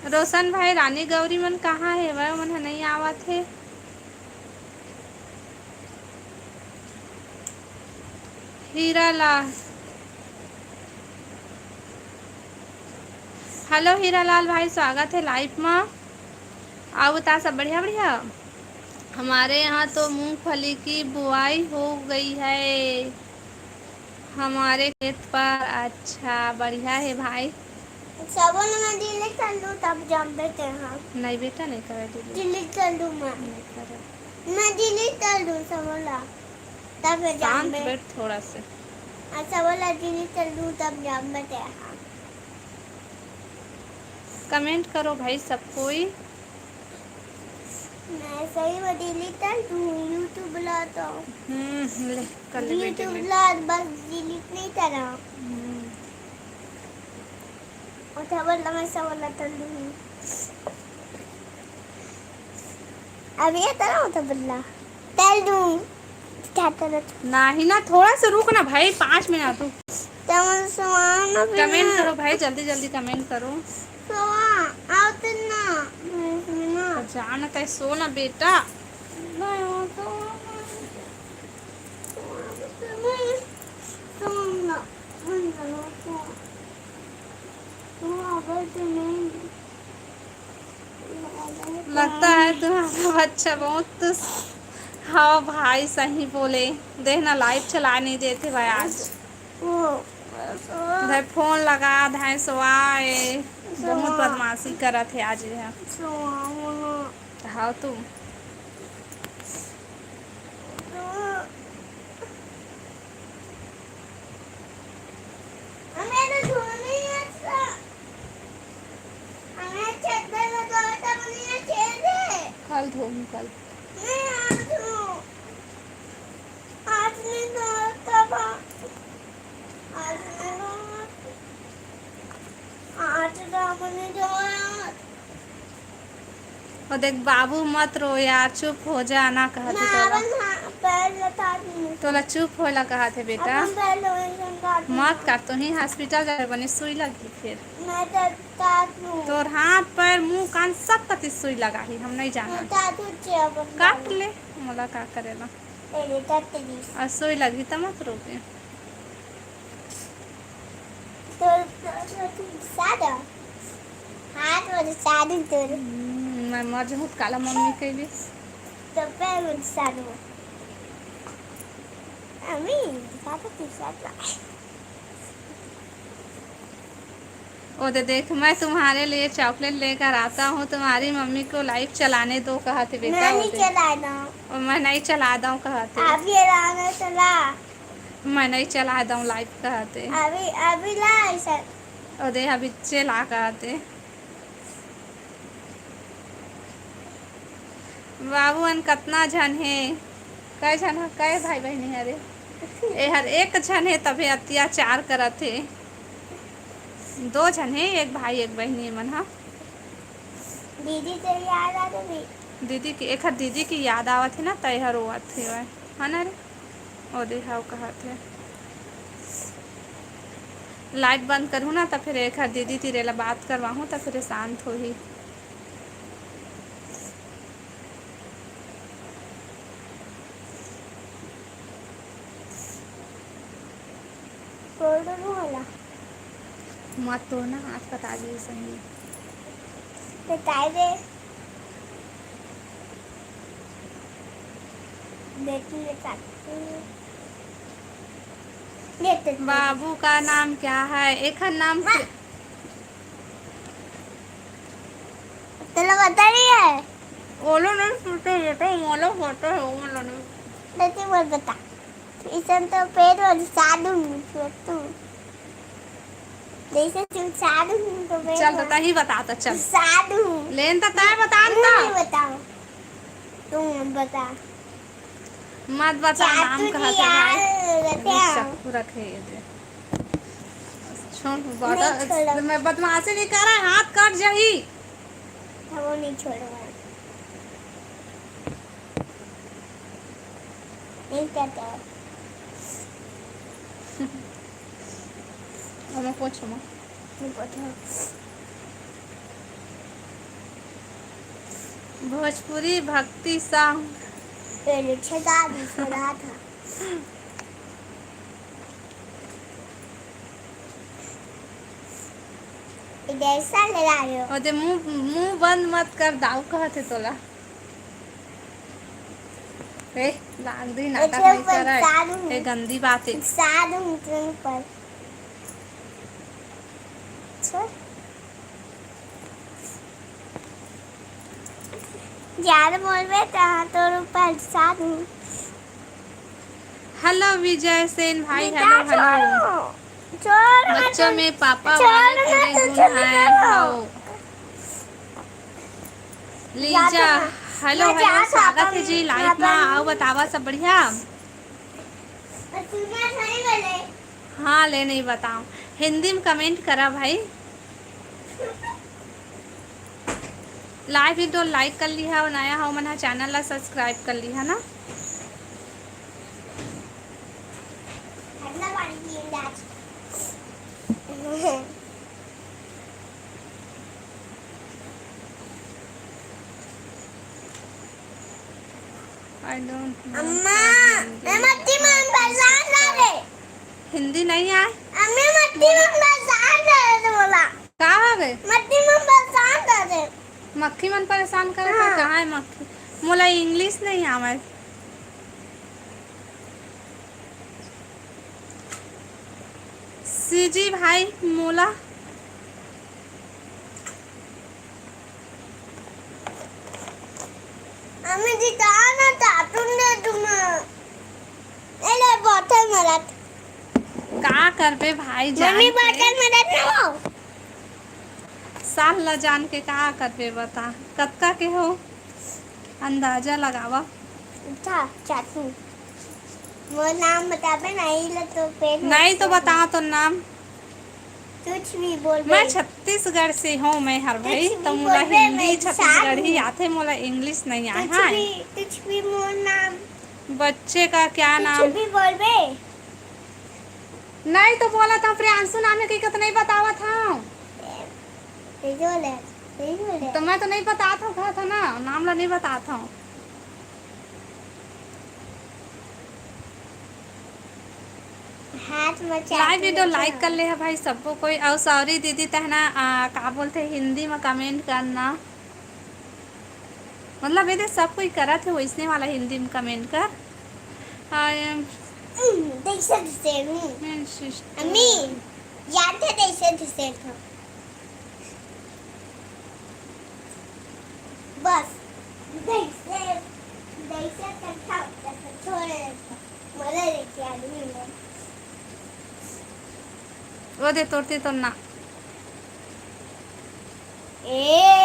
रोशन भाई, रानी गौरी मन कहाँ हे? वह मन ह नहीं आवत हे। हीरा लाल, हेलो हीरा लाल भाई, स्वागत है लाइव में। आओ बता, सब बढ़िया बढ़िया। हमारे यहाँ तो मूंगफली की बुआई हो गई है हमारे खेत पर। अच्छा, बढ़िया है भाई। सबो ल मैं डिलीट कर लूँ, तब जानबे ते हाँ। नहीं बेटा, नहीं करे डिलीट। डिलीट कर लूँ मैं। नहीं करे। मैं डिलीट कर लूँ सबो ला, तब शांत जानबे। बैठ थोड़ा से। अच्छा, सबो ला डिलीट कर लूँ, तब जानबे ते हाँ। कमेंट करो भाई सब कोई। मैं सही में डिलीट कर दूँ YouTube ला तो। हम्म, ले, कर ले बेटी, YouTube ले। ला बस डिलीट नहीं करा। हम्म। उठा बोल, मैं सब बोला तल दूँ। अब ये तरह उठा बोला। तल दूँ। क्या तरह? नहीं ना, थोड़ा सा रुक ना भाई, पाँच मिनट रुक। तमन समान अभी कमेंट ना। करो भाई, जल्दी जल्दी कमेंट करो। सोआ, आओ तो ना, इसमें ना। तो जाना तय सो ना बेटा। नहीं, वो तो सोना, मन करो, सोना। सोना, अगर तो नहीं। लगता है तुम्हारा बच्चा बहुत, हाँ भाई, सही बोले। देखना, लाइव चला नहीं देते भाई आज। ओ, ओ। धाय फोन लगा, धाय सोआए। बहुत सोआ। बदमाशी करत हे आज ये। सोआ, सोआ। हाँ, तू। सोआ। हमें तो धोना ही है, अच्छा। हमें चद्दर में धोए तो अपनी ये चेंज है। कल धोऊंगी, कल। नहीं, आज धो। आज नहीं धोता था। आज नहीं धोना। आज तो हमने धोया। ओ देख बाबू, मत रो यार, चुप हो जा ना, कहत हे मैं तोला। अपन हा-, पैर लता दूँ। तोला चुप होए ला कहत हे बेटा। अपन पैर लो, ऐसे काट दूँ। मत काट, तो ही हॉस्पिटल जाबे, बने सुई लगही फिर। मैं तो काट दूँ। तोर हाथ, पैर, मुंह, कान सब कति सुई लगाही, हम नहीं जाना। मैं काट दूँ, चेहरा बंद काट कर ले, मोला का करेला। तेरे काट दे। और सुई लगही त मत रोबे। तोर, तोर, तोर, तोर सादा। हाथ में सादी तोर। हम्म, मैं मर जाऊँ, काला मम्मी कइबे। तो पैर में सादू। अम्मी, सादा तू सादा। ओ दे देख, मैं तुम्हारे लिए चॉकलेट लेकर आता हूँ, तुम्हारी मम्मी को लाइव चलाने दो, कहत हे बेटा। मैं नहीं चला दूँ। मैं नहीं चला दूँ, कहत हे। अभी लाने चला। मैं नहीं चला दूँ लाइव, कहत हे। अभी, अभी ला ऐसा। ओ दे, अभी चला, कहत हे। बाबू मन कतना झन हे? कै झन ह? कै भाई बहिनी हरे? एहर एक झन हे, तभे अत्याचार करत हे। दो झन हे, एक भाई एक बहिनी मन ह। दीदी के याद आ गई। दीदी के, एखर दीदी के याद आवत हे ना, त एहर रोवत हे, है ना रे? ओ दे हव कहत हे। लाइट बंद करहूँ ना, त फिर एखर दीदी तीर एला बात करवाहूँ, त फिर शांत होही। तोड़ दो वाला। मत तोड़ ना, हाथ कटा जाही संगी। तो काय दे? देखी ये काटू। ये तो बाबू का नाम क्या है? एखर नाम हाँ। क्या? तेला पता नहीं है। ओलो नहीं पूछे, ये तो मोलो पता है, ओलो नहीं। लेकिन मत बता। इसन तो पेट वाली साधु नहीं तू। जैसे तू साधु नहीं तो पेट चल, तो वाली तही बता, तो चल। साधु। लेन तो तय बता ना। नहीं बताओ। तुम बता। मत बता, नाम चातु कहत जी है भाई। यार, बताओ। चाकू रखे ये दे। छोड़, नहीं बता, छोड़ो। मैं बदमाशी नहीं कर रहा, हाथ कट जाही। वो नहीं छोड़ो। नहीं करता। अब मैं पूछूँ। नहीं पूछो। भोजपुरी भक्ति song। पहले छेदा भी सुना था। इधर ऐसा लगा रहे हो। ओदे मुंह, मुंह बंद मत कर, दाऊ कहत हे तोला। ए, लाग दी, नाटक नहीं करे। साधु हूँ। ए, गंदी बात है। साधु हूँ तुम पर। अच्छा। ज्यादा बोलबे त तोर ऊपर साधु। Hello विजय सेन भाई, बेटा, hello, hello। छोड़ो। छोड़ो मत, बच्चों में पापा छोड़ो वाले ना, थोड़े तो गुण चलो हैं, जाओ। Hello। लीजा, ज्यादा ना। Hello, मैं hello, ज्यादा स्वागत है जी live मा। आओ बतावा, सब बढ़िया? हाँ, ले नहीं बताओ, हिंदी में comment करा भाई। Live video like कर लिहा, नया हो मन हा channel ला subscribe कर लिहा ना। I don't know अम्मा, हिंदी। मैं मत्ती मन परेशान कर रहे। हिंदी नहीं आए? अम्मी, मत्ती मन परेशान कर रहे थे बोला। का हो गए? मत्ती मन परेशान कर रहे। मक्खी मन परेशान करे हाँ। कहाँ है मक्खी? मोला English नहीं आवे। सीजी भाई मोला। अम्मी जी, कहा ना तातुन दे तुम। ए ले, बोतल मरत। का करबे भाई, जान मम्मी, के बोतल मरत ना हो। साल ला जान के का करबे, बता, कतका के हो? अंदाजा लगावा। अच्छा, चाचू। मोर नाम बताबे ना, ई ले तो पेट नहीं तो बता तो नाम। कुछ भी बोलबे। मैं छत्तीसगढ़ से हूँ, मैं हर भाई, कुछ भी तो मोला बोलबे, हिंदी मैं छत्तीसगढ़ी इंसान हूँ। आथे, मोला English नहीं आए। कुछ हाँ। भी, कुछ भी मोर नाम। बच्चे का क्या कुछ नाम? भी बोलबे। नहीं तो बोला था, प्रियांशु नाम है, कि तो नहीं बतावा था। सही बोले, सही बोले। तो मैं तो नहीं बता था, कहा था ना, नाम ला नहीं बता था। हाथ में live video like कर ले है भाई सबको कोई। और sorry दीदी, तहना, आ, का बोलते हिंदी में comment करना। मतलब, ये दे सब कोई करत है वैसने वाला हिंदी में comment कर। I am हम्म, देख सकते हैं। मैं sister। अम्मी, जानते देख सकते हैं। बस, जैसे, जैसे करता हूँ, तैसे छोड़ देता हूँ। मजा लेके आदमी में। वो दे तोड़ती तो ना। ए,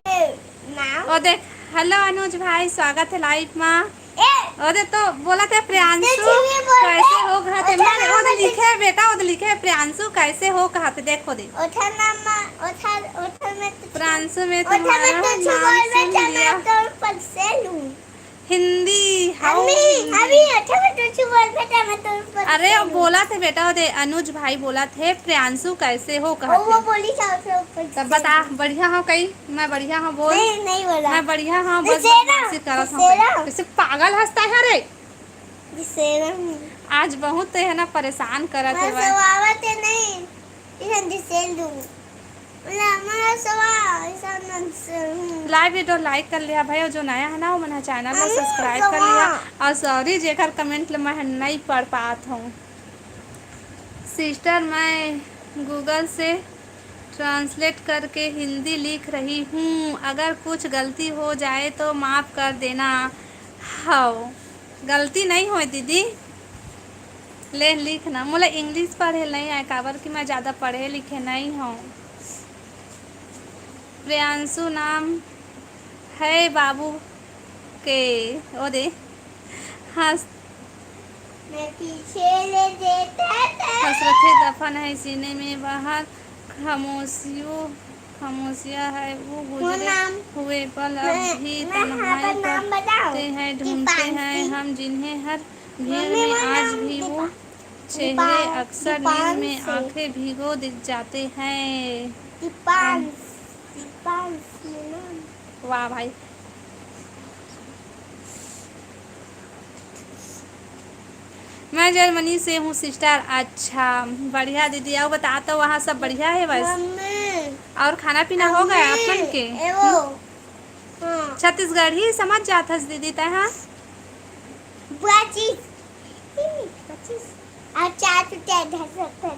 ना। ओ देख, हेलो अनुज भाई, स्वागत है लाइव मा। ए, ओ दे तो बोला थे प्रियांशु, कैसे हो कहते। मैं, ओ दे लिखे है बेटा, ओ दे लिखे है प्रियांशु, कैसे हो कहते, देखो दे। ओठा नाम मा, ओठा, ओठा में तो प्रियांशु में ओठा में तुम्हारा तो छुआ नाम में सुन लिया। मैं तो ऊपर से लूं। हिंदी, हाउ अभी, हिंदी। अभी अच्छा में तो छुआ में तो ऊपर अरे, से वो लूं। बोला थे बेटा, ओ दे अनुज भाई बोला थे, "प्रियांशु कैसे हो?" ओ, कहते। वो बोली था उसे ऊपर तब से। बता, बढ़िया हो कई? मैं बढ़िया हूँ, बोल। नहीं, नहीं बोला। मैं बढ़िया हूँ, बस जिसेरा, बदमाशी करत हूँ जिसेरा। कई। कैसे पागल हंसता है रे? जिसेरा। आज बहुत तो है ना परेशान करत है मैं भाई। सवावत है नहीं, इधर जिसेल दूँ। बोला, "मैं सवा-, ऐसा मन से हूँ।" लाइव वीडियो लाइक कर लिया भाई, और जो नया है ना, वो मन चैनल ला हम सब्सक्राइब कर सवा- लिया। और सॉरी, जेकर कमेंट ल मैं नहीं पढ़ पात हूँ। सिस्टर, मैं गूगल से ट्रांसलेट करके हिंदी लिख रही हूँ, अगर कुछ गलती हो जाए तो माफ़ कर देना। हव, गलती नहीं होय दीदी, ले लिख ना। मोला इंग्लिश पढ़े नहीं आए, काबर कि मैं ज़्यादा पढ़े लिखे नहीं हूँ। प्रियांशु नाम है बाबू के, ओ दे। हंस- मैं पीछे ले देता था। हसरते दफन है सीने में बाहर, खामोशियों, खामोशिया है वो वो गुजरे नाम, हुए पल, अब मैं, भी मैं यहाँ तन्हाई पर नाम बताऊं? पढ़ते हैं, ढूंढते हैं दीपांशी। हम जिन्हें हर भीड़ मम्मी, में वो आज नाम भी वो दीपा-, चेहरे दीपांश, अक्सर नींद में दीपांश। आंखें भिगो दि-, जाते हैं। दीपांश, दीपांश, ये नाम। वाह भाई। मैं जर्मनी से हूँ सिस्टर। अच्छा, बढ़िया दीदी। और बता, तो वहाँ सब बढ़िया है बस? मम्मी। और खाना पीना हो गया आप मन के? ए वो। हम्म? हाँ। छत्तीसगढ़ी समझ जात हस दीदी तै, हाँ? बुआ जी। पच्चीस। अच्छा, तू क्या इधर से उतर?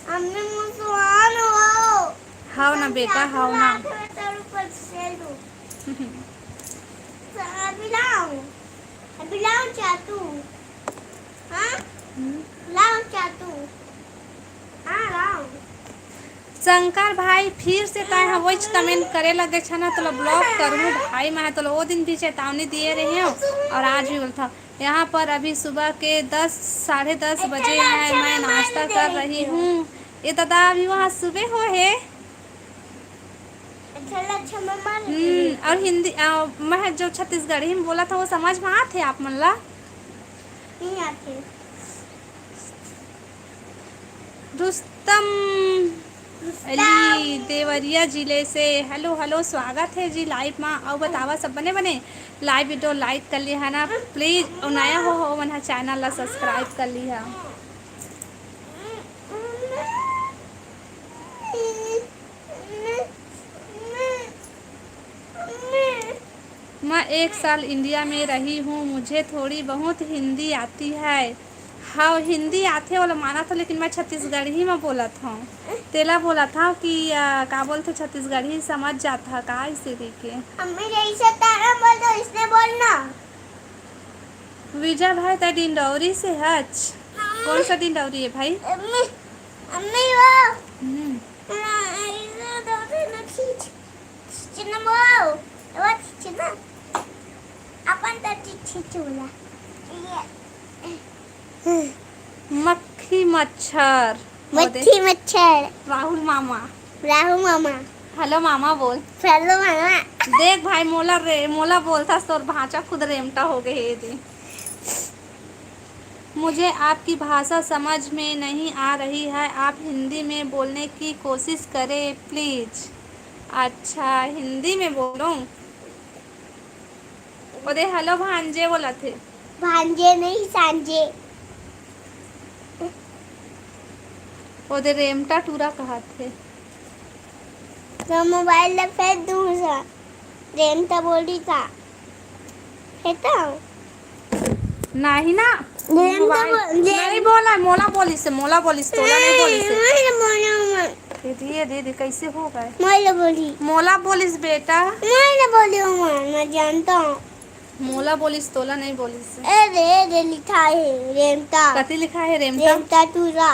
अम्मी, मुसवान हो। हव ना बेटा, हव ना। अभी लाओ, अभी लाओ चातू। हाँ? हम्म। लाओ चातू। हाँ, लाओ। शंकर भाई, फिर से तैं ह वहीच कमेंट करे लगे छ ना, तोला ब्लॉक करूँ भाई। मैं तोला वो दिन भी चेतावनी दिए रहे हूँ और आज भी बोलता हूँ। यहाँ पर अभी सुबह के दस, साढ़े दस बजे हैं, मैं नाश्ता कर रही हूँ। ये दादा, अभी वहाँ सुबह हो है। अच्छा, अच्छा, मम्मा ने हम्म, और हिंदी, अ, मैं जो छत्तीसगढ़ी में बोला था, वो समझ में आते आप मन ला? नहीं आते। रुस्तम अली देवरिया जिले से, हेलो, हेलो, स्वागत है जी लाइव मा। अउ बतावा, सब बने बने? लाइव वीडियो लाइक कर लिया है ना प्लीज, अउ नया हो, हो मन ह चैनल ला सब्सक्राइब कर लिया। मैं एक साल इंडिया में रही हूँ, मुझे थोड़ी बहुत हिंदी आती है। हाँ, हिंदी आथे, ओला मानत हो, लेकिन मैं छत्तीसगढ़ी में बोलत हूँ। तेला बोलत हूँ कि, आ, का बोलते, छत्तीसगढ़ी समझ जात ह का, इसीलिए के। अम्मी, जैसे तारा बोल दो, इसने बोलना। विजय भाई, तै डिंडौरी से हच? हाँ। कौन सा डिंडौरी है भाई? अम्मी, अम्मी, वो। हम्म। हाँ, ऐसे दो तीन खींच। चिन्ना वो, वो चिन्ना। अपन तो चिट्ठी चूल्हा। ये। मक्खी मच्छर। मक्खी मच्छर। राहुल मामा। राहुल मामा। हेलो मामा बोल। हेलो मामा। देख भाई, मोला रे, मोला बोलथस, तोर भांचा खुद रेमटा हो गए हे दे। मुझे आपकी भाषा समझ में नहीं आ रही है, आप हिंदी में बोलने की कोशिश करें प्लीज। अच्छा, हिंदी में बोलूं? ओदे हेलो भांजे बोलत हे। भांजे नहीं, सांझे। ओदे रेमटा टूरा कहत हे। तो मोबाइल ला फेंक दूं सा। रेमटा बोली था। फेंकता हूँ। नहीं ना। रेमटा मोबाइल बोल, रेम- नहीं बोला, मोला बोलिस हे, मोला बोलिस हे, तोला नहीं बोलिस हे। नहीं बोला मैं। दीदी, दे दे, कैसे हो गए? मैं ले बोली। मोला बोलिस बेटा। मैं ले बोली हूँ, मैं, मैं जानता हूँ। मोला बोलिस, तोला नहीं बोलिस। ए दे, ए दे, लिखा है रेमता। कति लिखा है रेमता? रेमता टूरा।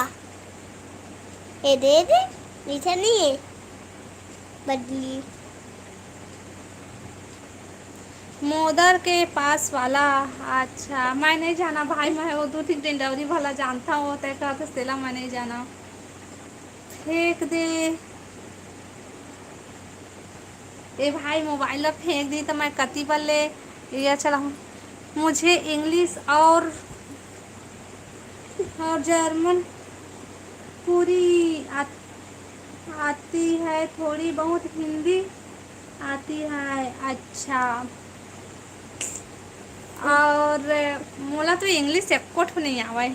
ए दे, ए दे, लिखा नहीं है। बदली। मोदर के पास वाला। अच्छा, मैं नहीं जाना भाई, मैं वो दो तीन टेंडौरी वाला जानता हूँ, तय कहते तेला मैं नहीं जाना। फेंक दे। ए भाई, मोबाइल ला फेंक दी तो मैं कति बल्ले ये चलाऊँ। मुझे इंग्लिश और, और जर्मन पूरी आ, आती है, थोड़ी बहुत हिंदी आती है। अच्छा, और मोला तो इंग्लिश एको ठो नहीं आवे।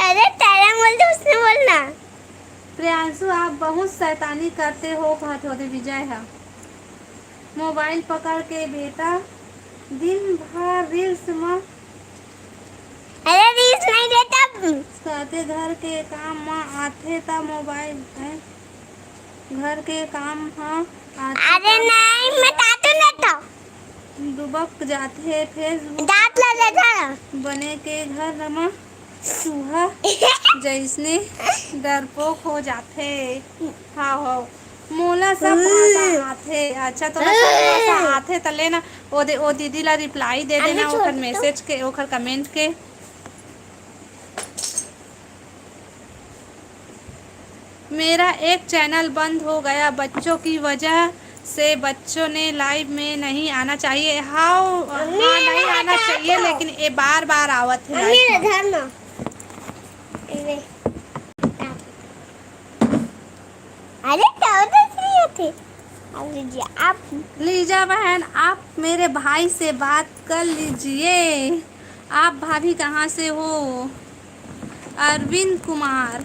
अरे, तेरा बोल तो उसने बोलना। प्रियांशु, आप बहुत शैतानी करते हो, कहत होते विजय ह। मोबाइल पकड़ के बेटा दिन भर रील्स म। अरे, रील्स नहीं देता। कहते घर के काम म आथे त मोबाइल है, घर के काम ह आथे अरे त नहीं, मैं तातू नहीं तो। डुबक जाथे। Facebook दांत ला देता। बने के घर म चूहा जैसने डरपोक हो जाथे। हाँ हो, मोला सब भाषा आथे। अच्छा, तोला सब भाषा आथे त लेना, ओ दे, ओ दीदी ला रिप्लाई दे देना ओखर मैसेज के, ओखर कमेंट के। मेरा एक चैनल बंद हो गया बच्चों की वजह से, बच्चों ने लाइव में नहीं आना चाहिए। हाँ, हाँ, नहीं आना चाहिए, लेकिन ये बार बार आवत है लाइव में। अरे, क्या होता है? नहीं होते। अब लीजिए आप। लीजा बहन, आप मेरे भाई से बात कर लीजिए। आप भाभी कहाँ से हो? अरविंद कुमार,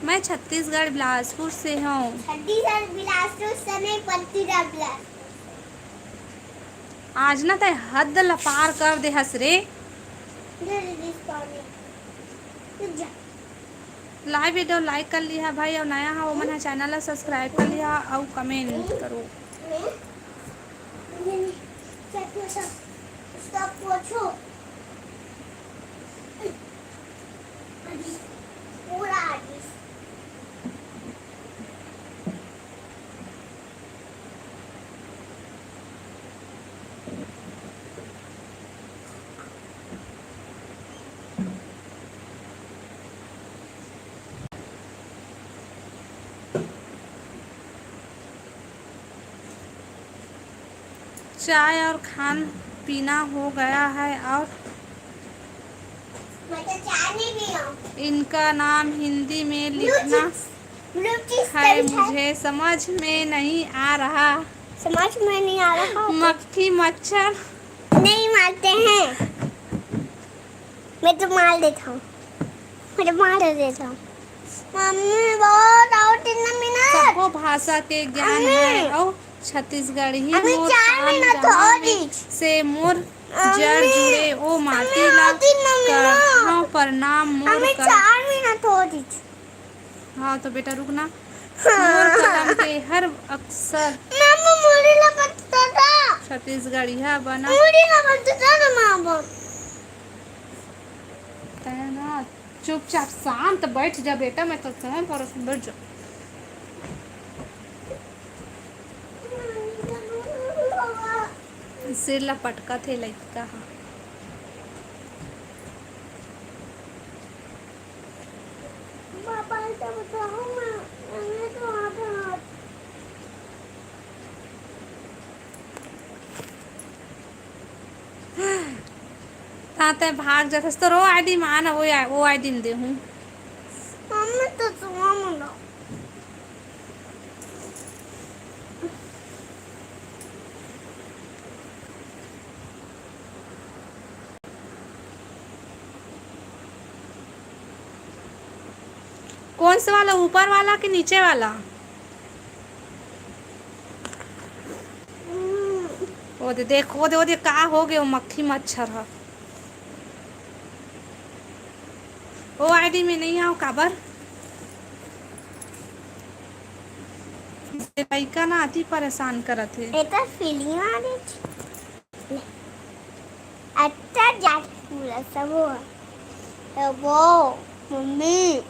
मैं छत्तीसगढ़ बिलासपुर से हूँ। छत्तीसगढ़ बिलासपुर से नहीं, पत्तीगढ़ बिलासपुर। आज ना तय हद ला पार कर दे हस रे। दे दे दीस पानी। जा। लाइव वीडियो लाइक कर लिहा भाई, अउ नया हा ओमन हा चैनल ला सब्सक्राइब कर लिहा अउ कमेंट करो। चाय और खान पीना हो गया है और मैं तो चाय नहीं पी रहा हूँ। इनका नाम हिंदी में लिखना है, मुझे समझ में नहीं आ रहा। समझ में नहीं आ रहा। मक्खी मच्छर नहीं मारते हैं। मैं तो मार देता हूँ, मैं तो मार देता हूँ। मम्मी, बहुत और तीन मिनट। सबको भाषा के ज्ञान है। और छत्तीसगढ़ी मोर शान। से मोर जड़ जुड़े, ओ माटी ला करहौं प्रणाम मोर। चार मिनट और। हाँ तो बेटा रुक ना। मोर कलम के हर अक्षर छत्तीसगढ़िया बना। तैं ना चुपचाप शांत बैठ जा बेटा, मैं तो सहन पर बैठ जा। सिर ला पटकत हे लइका ह। पापा, ऐसा बताओ ना, मैंने तो आधा हाथ ताते भाग जाथस तो रो आईडी मान वो या-, वो आईडी में देहूं। मम्मी तो सुआ मना। कौन से वाला, ऊपर वाला कि नीचे वाला? ओ दे देख, ओ दे, ओ दे, का हो गए वो मक्खी मच्छर ह। ओ आईडी में नहीं आओ काबर? लइका ना अति परेशान करत हे। एकर feeling आ रही। अच्छा, जात पूरा सब हो। ए, वो, मम्मी,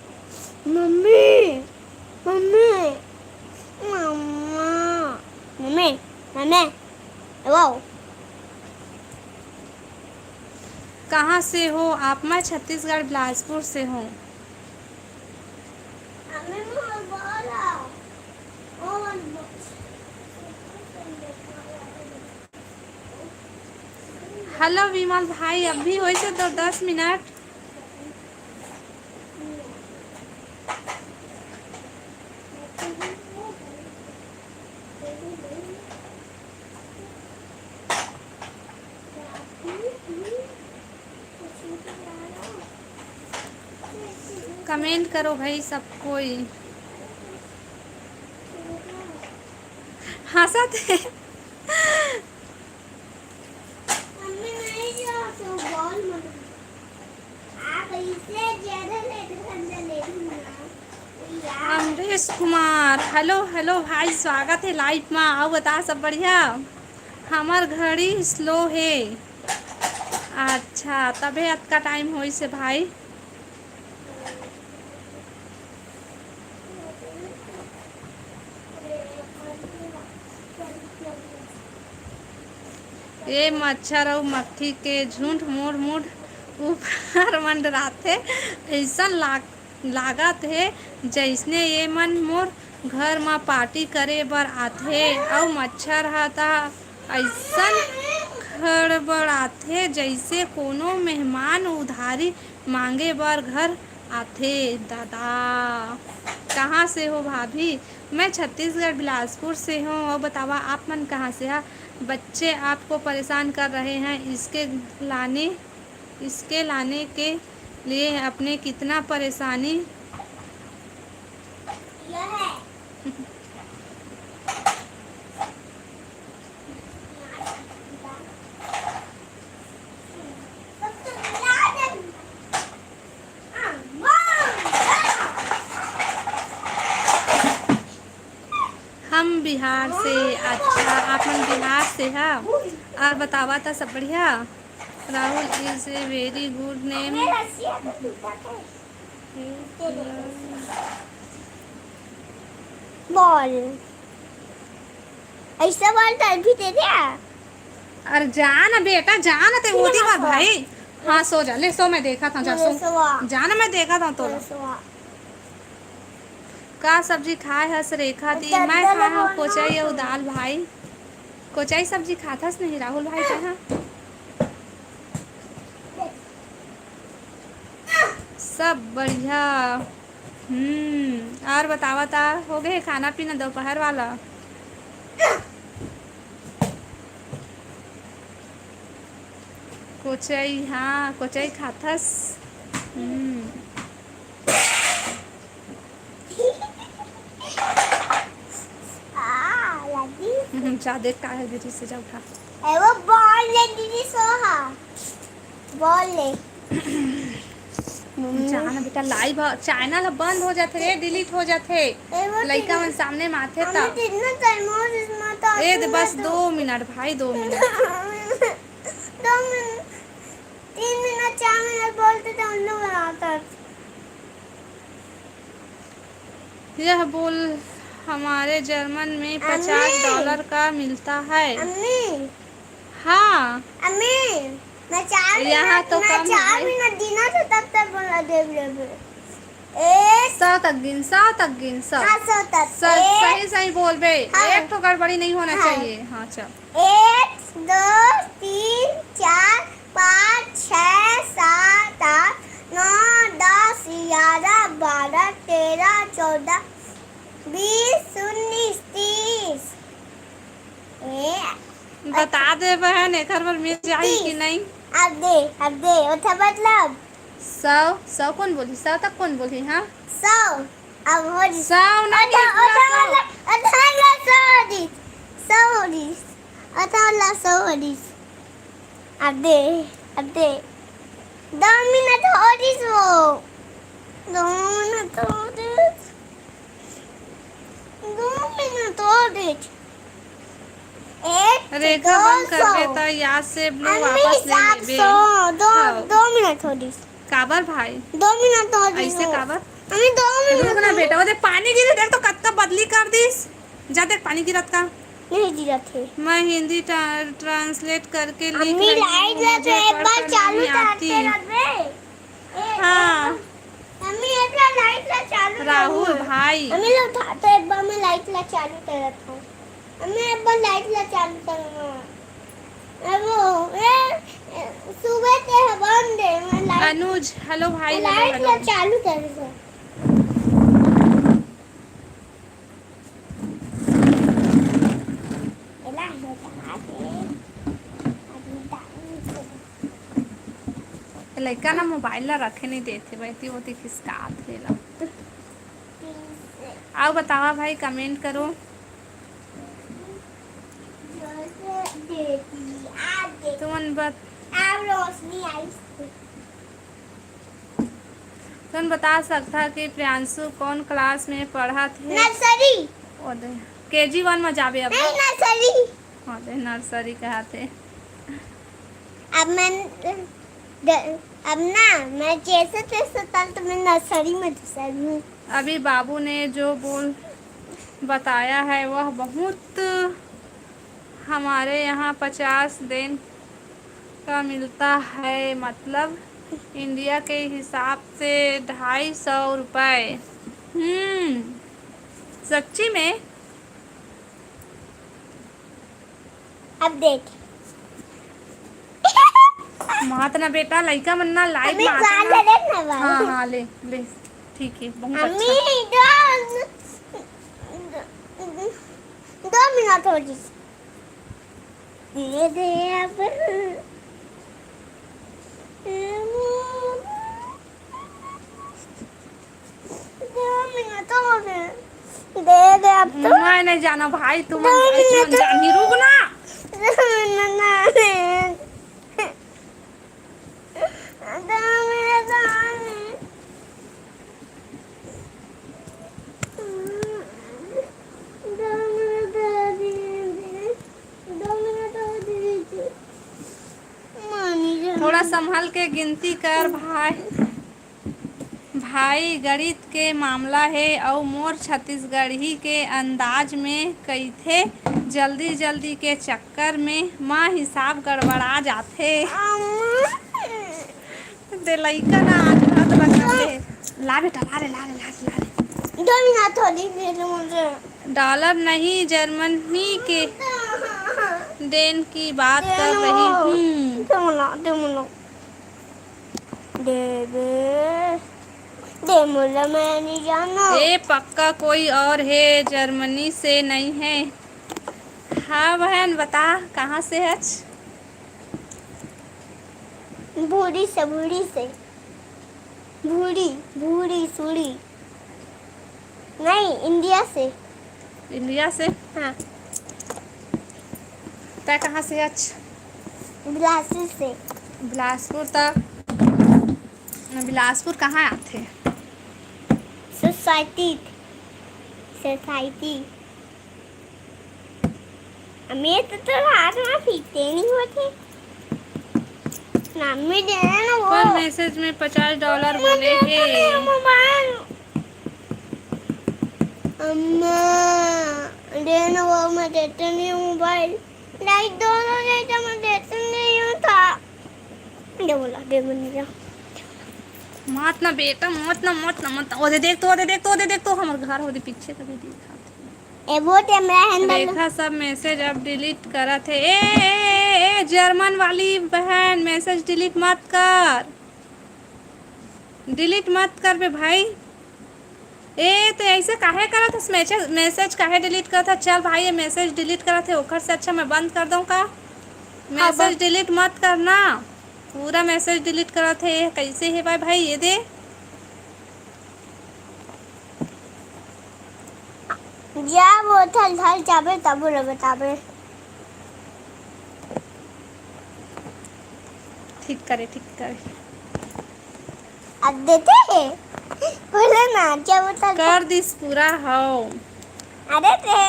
मम्मी, मम्मी, मम्मा, मम्मी, मम्मी, ए, वो। कहाँ से हो आप? मैं छत्तीसगढ़ बिलासपुर से हूँ। हेलो विमल भाई, अभी होइसे तो दस मिनट। Comment करो भाई सब कोई। हंसत हे। अमरीश कुमार, हेलो हेलो भाई, स्वागत हे live मा। अउ बता, सब बढ़िया? हमर घड़ी slow हे। अच्छा, तभे अतका time होइसे भाई। ए मच्छर अउ मक्खी के झुंड मोर मुड़ ऊपर मंडराथे। अइसन लाग-, लागत हे, जइसने ये मन मोर घर म party करे बर आथे। अउ मच्छर ह त अइसन खड़बड़ाथे, जइसे कोनो मेहमान उधारी मांगे बर घर आथे। दादा, कहाँ से हो भाभी? मैं छत्तीसगढ़ बिलासपुर से हूँ। और बतावा, आप मन कहाँ से हा? बच्चे आपको परेशान कर रहे हैं, इसके लाने, इसके लाने के लिए आपने कितना परेशानी। हम बिहार से। अच्छा, आप मन बिहार से हा? और बतावा, त सब बढ़िया? Rahul is a very good name। Ball. ऐसा बॉल तभी दे दे। अरे जा ना बेटा, जा ना, ते ओती बर भाई। हाँ, सो जा, ले सो, मैं देखा था, जा सो। जा ना, मैं देखा था तोला। का सब्जी खाए हस रेखा दी? मैं खाए हूँ कोचई अउ दाल भाई। कोचई सब्जी खाथस नहीं राहुल भाई, कहाँ? सब बढ़िया। हम्म, और बतावा ता, हो गए खाना पीना दोपहर वाला? कोचई, हाँ, कोचई खाथस। हम्म। आ, लगी। हम्म, जा देख का है दीदी से, जा उठा। ए, वो बॉल ले दीदी सो हा। बॉल ले। मम्मी। जाना बेटा, live ह, channel ह बंद हो जाथे रे, delete हो जाथे। ए, वो लइका मन सामने माथे ता। कितना time हो जिसमें तो ए दे, बस दो मिनट भाई, दो मिनट। दो मिनट, तीन मिनट, चार मिनट बोलते तो उल्लू बनाता। यह बोल हमारे जर्मन में पचास अम्मी। डॉलर का मिलता है। अम्मी। हाँ। अम्मी, मैं चार यहाँ मिनट, तो मैं कम चार है। मिनट गिना तो तब तक बोला देव लेवे। एक। सौ तक गिन, सौ तक गिन, सौ। हाँ, सौ तक। स-, एक। सही, सही बोलबे। हाँ। एक ठो गड़बड़ी नहीं होना हाँ। चाहिए। हाँ, चल। एक, दो, तीन, चार, पाँच, छः, सात, आठ, नौ, दस, ग्यारह, बारह, तेरह, चौदह, बीस, उन्नीस, तीस। ए, बता दे बहन, एकर बर मिल जाही कि तीस। नहीं? अब दे, अब दे, ओथा मतलब? सौ, सौ कौन बोली? सौ तक कौन बोली? हाँ? सौ। अब हो रही। सौ ना ओथा, नहीं, पूरा ओथा सौ। मतलब, ओथा मतलब सौ हो रही। सौ हो रही। ओथा मतलब सौ हो रही। अब दे, अब दे। दो मिनट हो रही सो। दो मिनट हो रही। दो मिनट हो देखा, बंद करबे त याद से ब्लू वापस ले लेबे। दो, दो मिनट हो दिस। काबर भाई? दो मिनट हो दिस। ऐसे काबर? अभी दो मिनट। रुक ना बेटा, वो देख पानी गिरे, देख तो कत्ता बदली कर दिस। जा देख पानी गिरत का। नहीं गिरत है। मैं हिंदी ट्रा-, ट्रांसलेट करके लिख रही हूँ, मुझे पढ़कर नहीं आती। हाँ। मम्मी, एक बार लाइट ला चालू राहुल भाई। मम्मी, लो उठा, तो एक बार मैं लाइट ला चालू करत हूँ। मम्मी, एक बार लाइट ला चालू करना। अब वो, ए, ए, सुबह से बंद है, मैं लाइट, अनुज, हेलो भाई, हेलो, लाइट ला चालू कर दो। एला हटा दे। अभी डांस। लइका ना मोबाइल ला रखे नहीं देथे, बैठी होती खिसकात हे ला। अउ बतावा भाई, कमेंट करो। तुमन बत-, तुमन बता सकता कि प्रियांशु कौन क्लास में पढ़त हे? नर्सरी। ओ दे, केजी वन में जाबे अब। नहीं, नर्सरी। हाँ, ते नर्सरी कहाथे। अब मैं द-, अब ना, मैं जैसे तैसे तल तो मैं नर्सरी में घुसा हूँ। अभी बाबू ने जो बोल बताया है, वह बहुत हमारे यहाँ पचास देन का मिलता है, मतलब इंडिया के हिसाब से ढाई सौ रुपये। हम्म, सच्ची में? अब देख। मात ना बेटा, लइका मन ना लाइक अम्मी, मात ना। ले ना बाबू। हाँ, हाँ, ले, ले। ठीक है, बहुत अम्मी, अच्छा। दो, दो मिनट हो जी। दे दे अब। दो मिनट हो गए। दे दे अब तो। मैं नहीं जाना भाई, तुम दो मिनट। जानही, रुक ना। दो मिनट ना। दो मिनट ना। दो मिनट दे दीजिए। दो मिनट और दे दीजिए। मानी जान। थोड़ा संभल के गिनती कर भाई। भाई, गणित के मामला हे अउ मोर छत्तीसगढ़ी के अंदाज में कहिथे, जल्दी जल्दी के चक्कर में माँ हिसाब गड़बड़ा जाथे। अम्मा। दे लइका ना आज हाथ लगा दे। ला बेटा, ला रे, ला रे, ला रे, ला रे। दो मिनट थोड़ी दे दो मुझे। डॉलर नहीं, जर्मनी के देन की बात कर रही हूँ। दे मुला, दे मुला। दे दे। दे मुला, मैं नहीं जाना। ए, पक्का कोई और है, जर्मनी से नहीं है। हाँ बहन, बता, कहाँ से हच? भूरी से, भूरी से। भूरी, भूरी, सूरी। नहीं, इंडिया से। इंडिया से? हाँ। तै कहाँ से हच? बिलासपुर से। बिलासपुर तक। बिलासपुर कहाँ आथे? Society, society. अम्मी, तो तोर हाथ में फीते नहीं होते। मम्मी दे ना वो। पर मैसेज में पचास डॉलर बने हैं। मोबाइल। अम्मा, दे ना वो, मैं देते नहीं हूँ मोबाइल। लाइट दोनों दे तो मैं देते नहीं हूँ था। दे बोला, दे बोला, दे। मत ना बेटा, मत ना, मत ना, मत ना। ओदे देख तो, ओदे देख तो, ओदे देख तो, हमर घर ओदे पीछे कभी दिखा। ए, वो कैमरा है ना। रेखा सब मैसेज अब डिलीट करत हे। ए, ए, ए, ए, जर्मन वाली बहन, मैसेज डिलीट मत कर, डिलीट मत कर बे भाई। ए, ते ऐसे काहे करत हस? मैसेज, मैसेज काहे डिलीट करत हस? चल भाई, ये मैसेज डिलीट करत हे, ओखर से अच्छा मैं बंद कर दूँ का? हाँ, मैसेज बंद। डिलीट मत करना, पूरा मैसेज डिलीट करत हे। कैसे हे भाई, भाई, ये दे। जब वो थल थल जाबे, तब वो बताबे। ठीक करे, ठीक करे। अब देते हैं। बोले ना, क्या बता। कर दिस पूरा हव। अरे रे।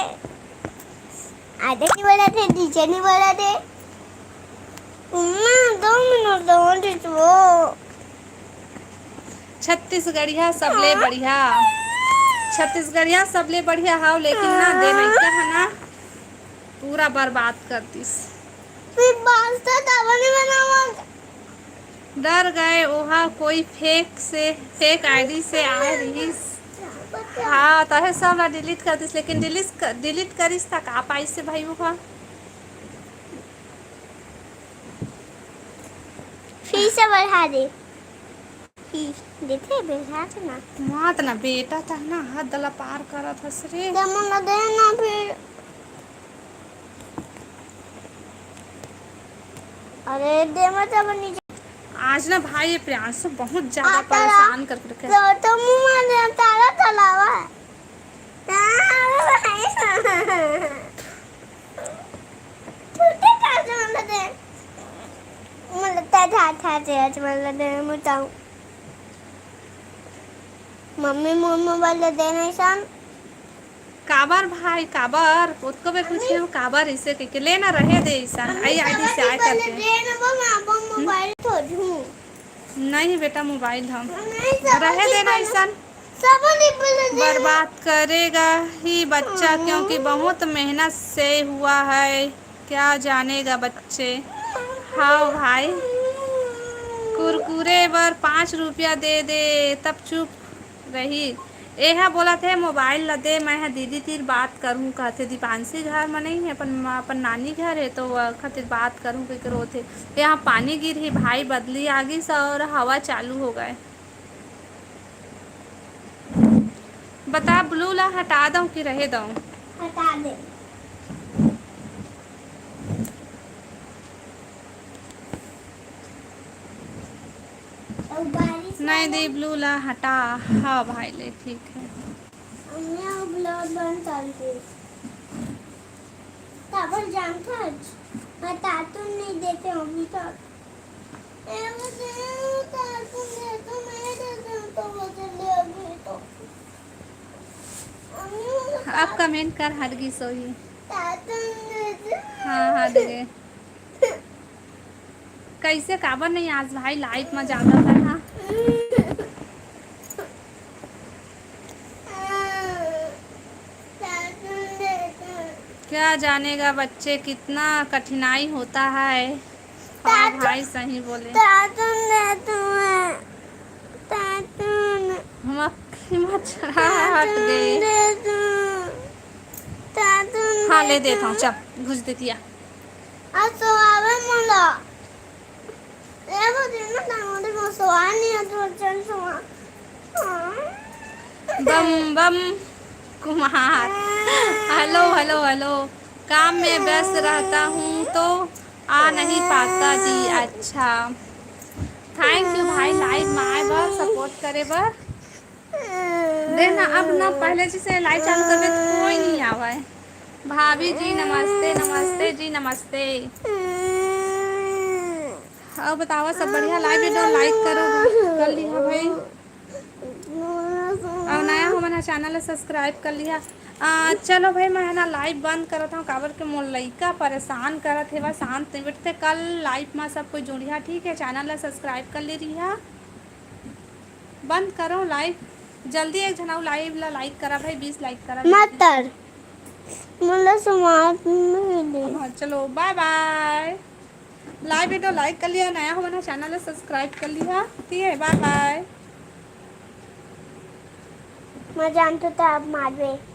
आधा नहीं बोला थे, नीचे नहीं बोला थे। मम्मा, दो मिनट दो, दे दो। छत्तीसगढ़िया सबले बढ़िया। छत्तीसगढ़िया सबले बढ़िया हव, लेकिन ना दे लइका ह ना, पूरा बर्बाद कर दिस। फिर पास्ता तब नहीं बनावा। डर गए, ओहा कोई फेक से, फेक आईडी से आए रहिस। हाँ, तहे सब ला डिलीट कर दिस, लेकिन डिलीट कर, डिलीट करिस त का पाइस से भाई ओहा? फिर से बढ़ा दे। फिर देखे, बढ़ा दे ना। मात ना बेटा, तह ना हद ला पार करत हस रे। दे मोला दे ना फिर। अरे, दे मत अब नीचे। आज ना भाई, ये प्रियांशु बहुत ज्यादा आता परेशान करके रखे। तो, तो मुंह में दे, तारा तलावा। तारा भाई। छोटे काज वाला दे। मतलब, ता, था, था, दे, आज वाला दे, मैं बताऊं। मम्मी, मोमो वाला दे, नहीं सन। काबर भाई, काबर? ओतको बेर पूछे हो, काबर इसे कहिके? ले ना, रहे दे इसन, आई आईडी से आए करके। मोबाइल थोड़ी हूँ। नहीं बेटा, मोबाइल हम। नहीं, सब रहे दे ना इसन। सब नहीं बोले दे। बर्बाद करेगा ही बच्चा, क्योंकि बहुत मेहनत से हुआ है, क्या जानेगा बच्चे। हाँ भाई, कुरकुरे बर पाँच रुपया दे दे, तब चुप रही। एहा बोलत हे, "मोबाइल ल दे, मैं ह दीदी तीर बात करहूँ," कहथे। दीपांशी घर म नइ हे, अपन, अपन नानी घर हे, तो वो खातिर बात करहूँ कहिके रोथे। यहाँ पानी गिरही भाई, बदली आ गिस और हवा चालू हो गए। बता, ब्लू ला हटा दऊँ कि रहे दऊँ? हटा दे। अउ बारिश नहीं वाला दी, ब्लू ला हटा। हाँ भाई, ले, ठीक है। हमने वो ब्लू बंद कर दी। काबर जानथस? मैं तातुन नहीं देते हूँ अभी तक। ए, वो दे, तातुन दे, तो मैं दे दूँ, तो वो दे ले अभी तो। मम्मी, वो अब कमेंट कर, हट गई सोई। तातुन दे दे। हाँ, हाँ, दे। कैसे, काबर नहीं आज भाई लाइव में जाता था, हाँ? क्या जानेगा बच्चे, कितना कठिनाई होता है। हाँ भाई, सही बोले। तातुन दे तू है। तातुन। हम अक्खी मच्छरा हट गई। दे तू। तातुन हाँ, दे ले देता हूँ, तू। चल, घुस देती है। आज तो आवे मोला। ए, वो दिन में तांगो दे, वो सो आ नहीं है, तो चल सो आ। हाँ। Bomb bomb Kumar. Hello, hello, hello. काम में व्यस्त रहता हूँ तो आ नहीं पाता जी। अच्छा, थैंक यू भाई, लाइव में आए बर, सपोर्ट करे बर। देख ना, अब ना पहले जैसे लाइव चालू करबे तो कोई नहीं आवे। भाभी जी नमस्ते, नमस्ते जी नमस्ते। और बतावा, सब बढ़िया? लाइव वीडियो लाइक करो, कर लिहा भाई। और नया हो मन ह, चैनल ला सब्सक्राइब कर लिहा। आ, चलो भाई, मैं है ना लाइव बंद करत हूँ, काबर के मोर लइका परेशान करत हे, बस शांत नहीं बैठते। कल लाइव में सब कोई जुड़िहा, ठीक है? चैनल ला सब्सक्राइब कर ले रिहा। बंद करो लाइव, जल्दी एक झन अउ लाइव ला लाइक करा भाई, बीस लाइक करा। मत कर, मोला समाज नहीं दे। हाँ, चलो, बाय बाय। लाइव वीडियो लाइक कर लिहा, नया हो मन ह चैनल ला सब्सक्राइब कर लिहा, ठीक है, बाय बाय। मैं जानता था आप मारबे।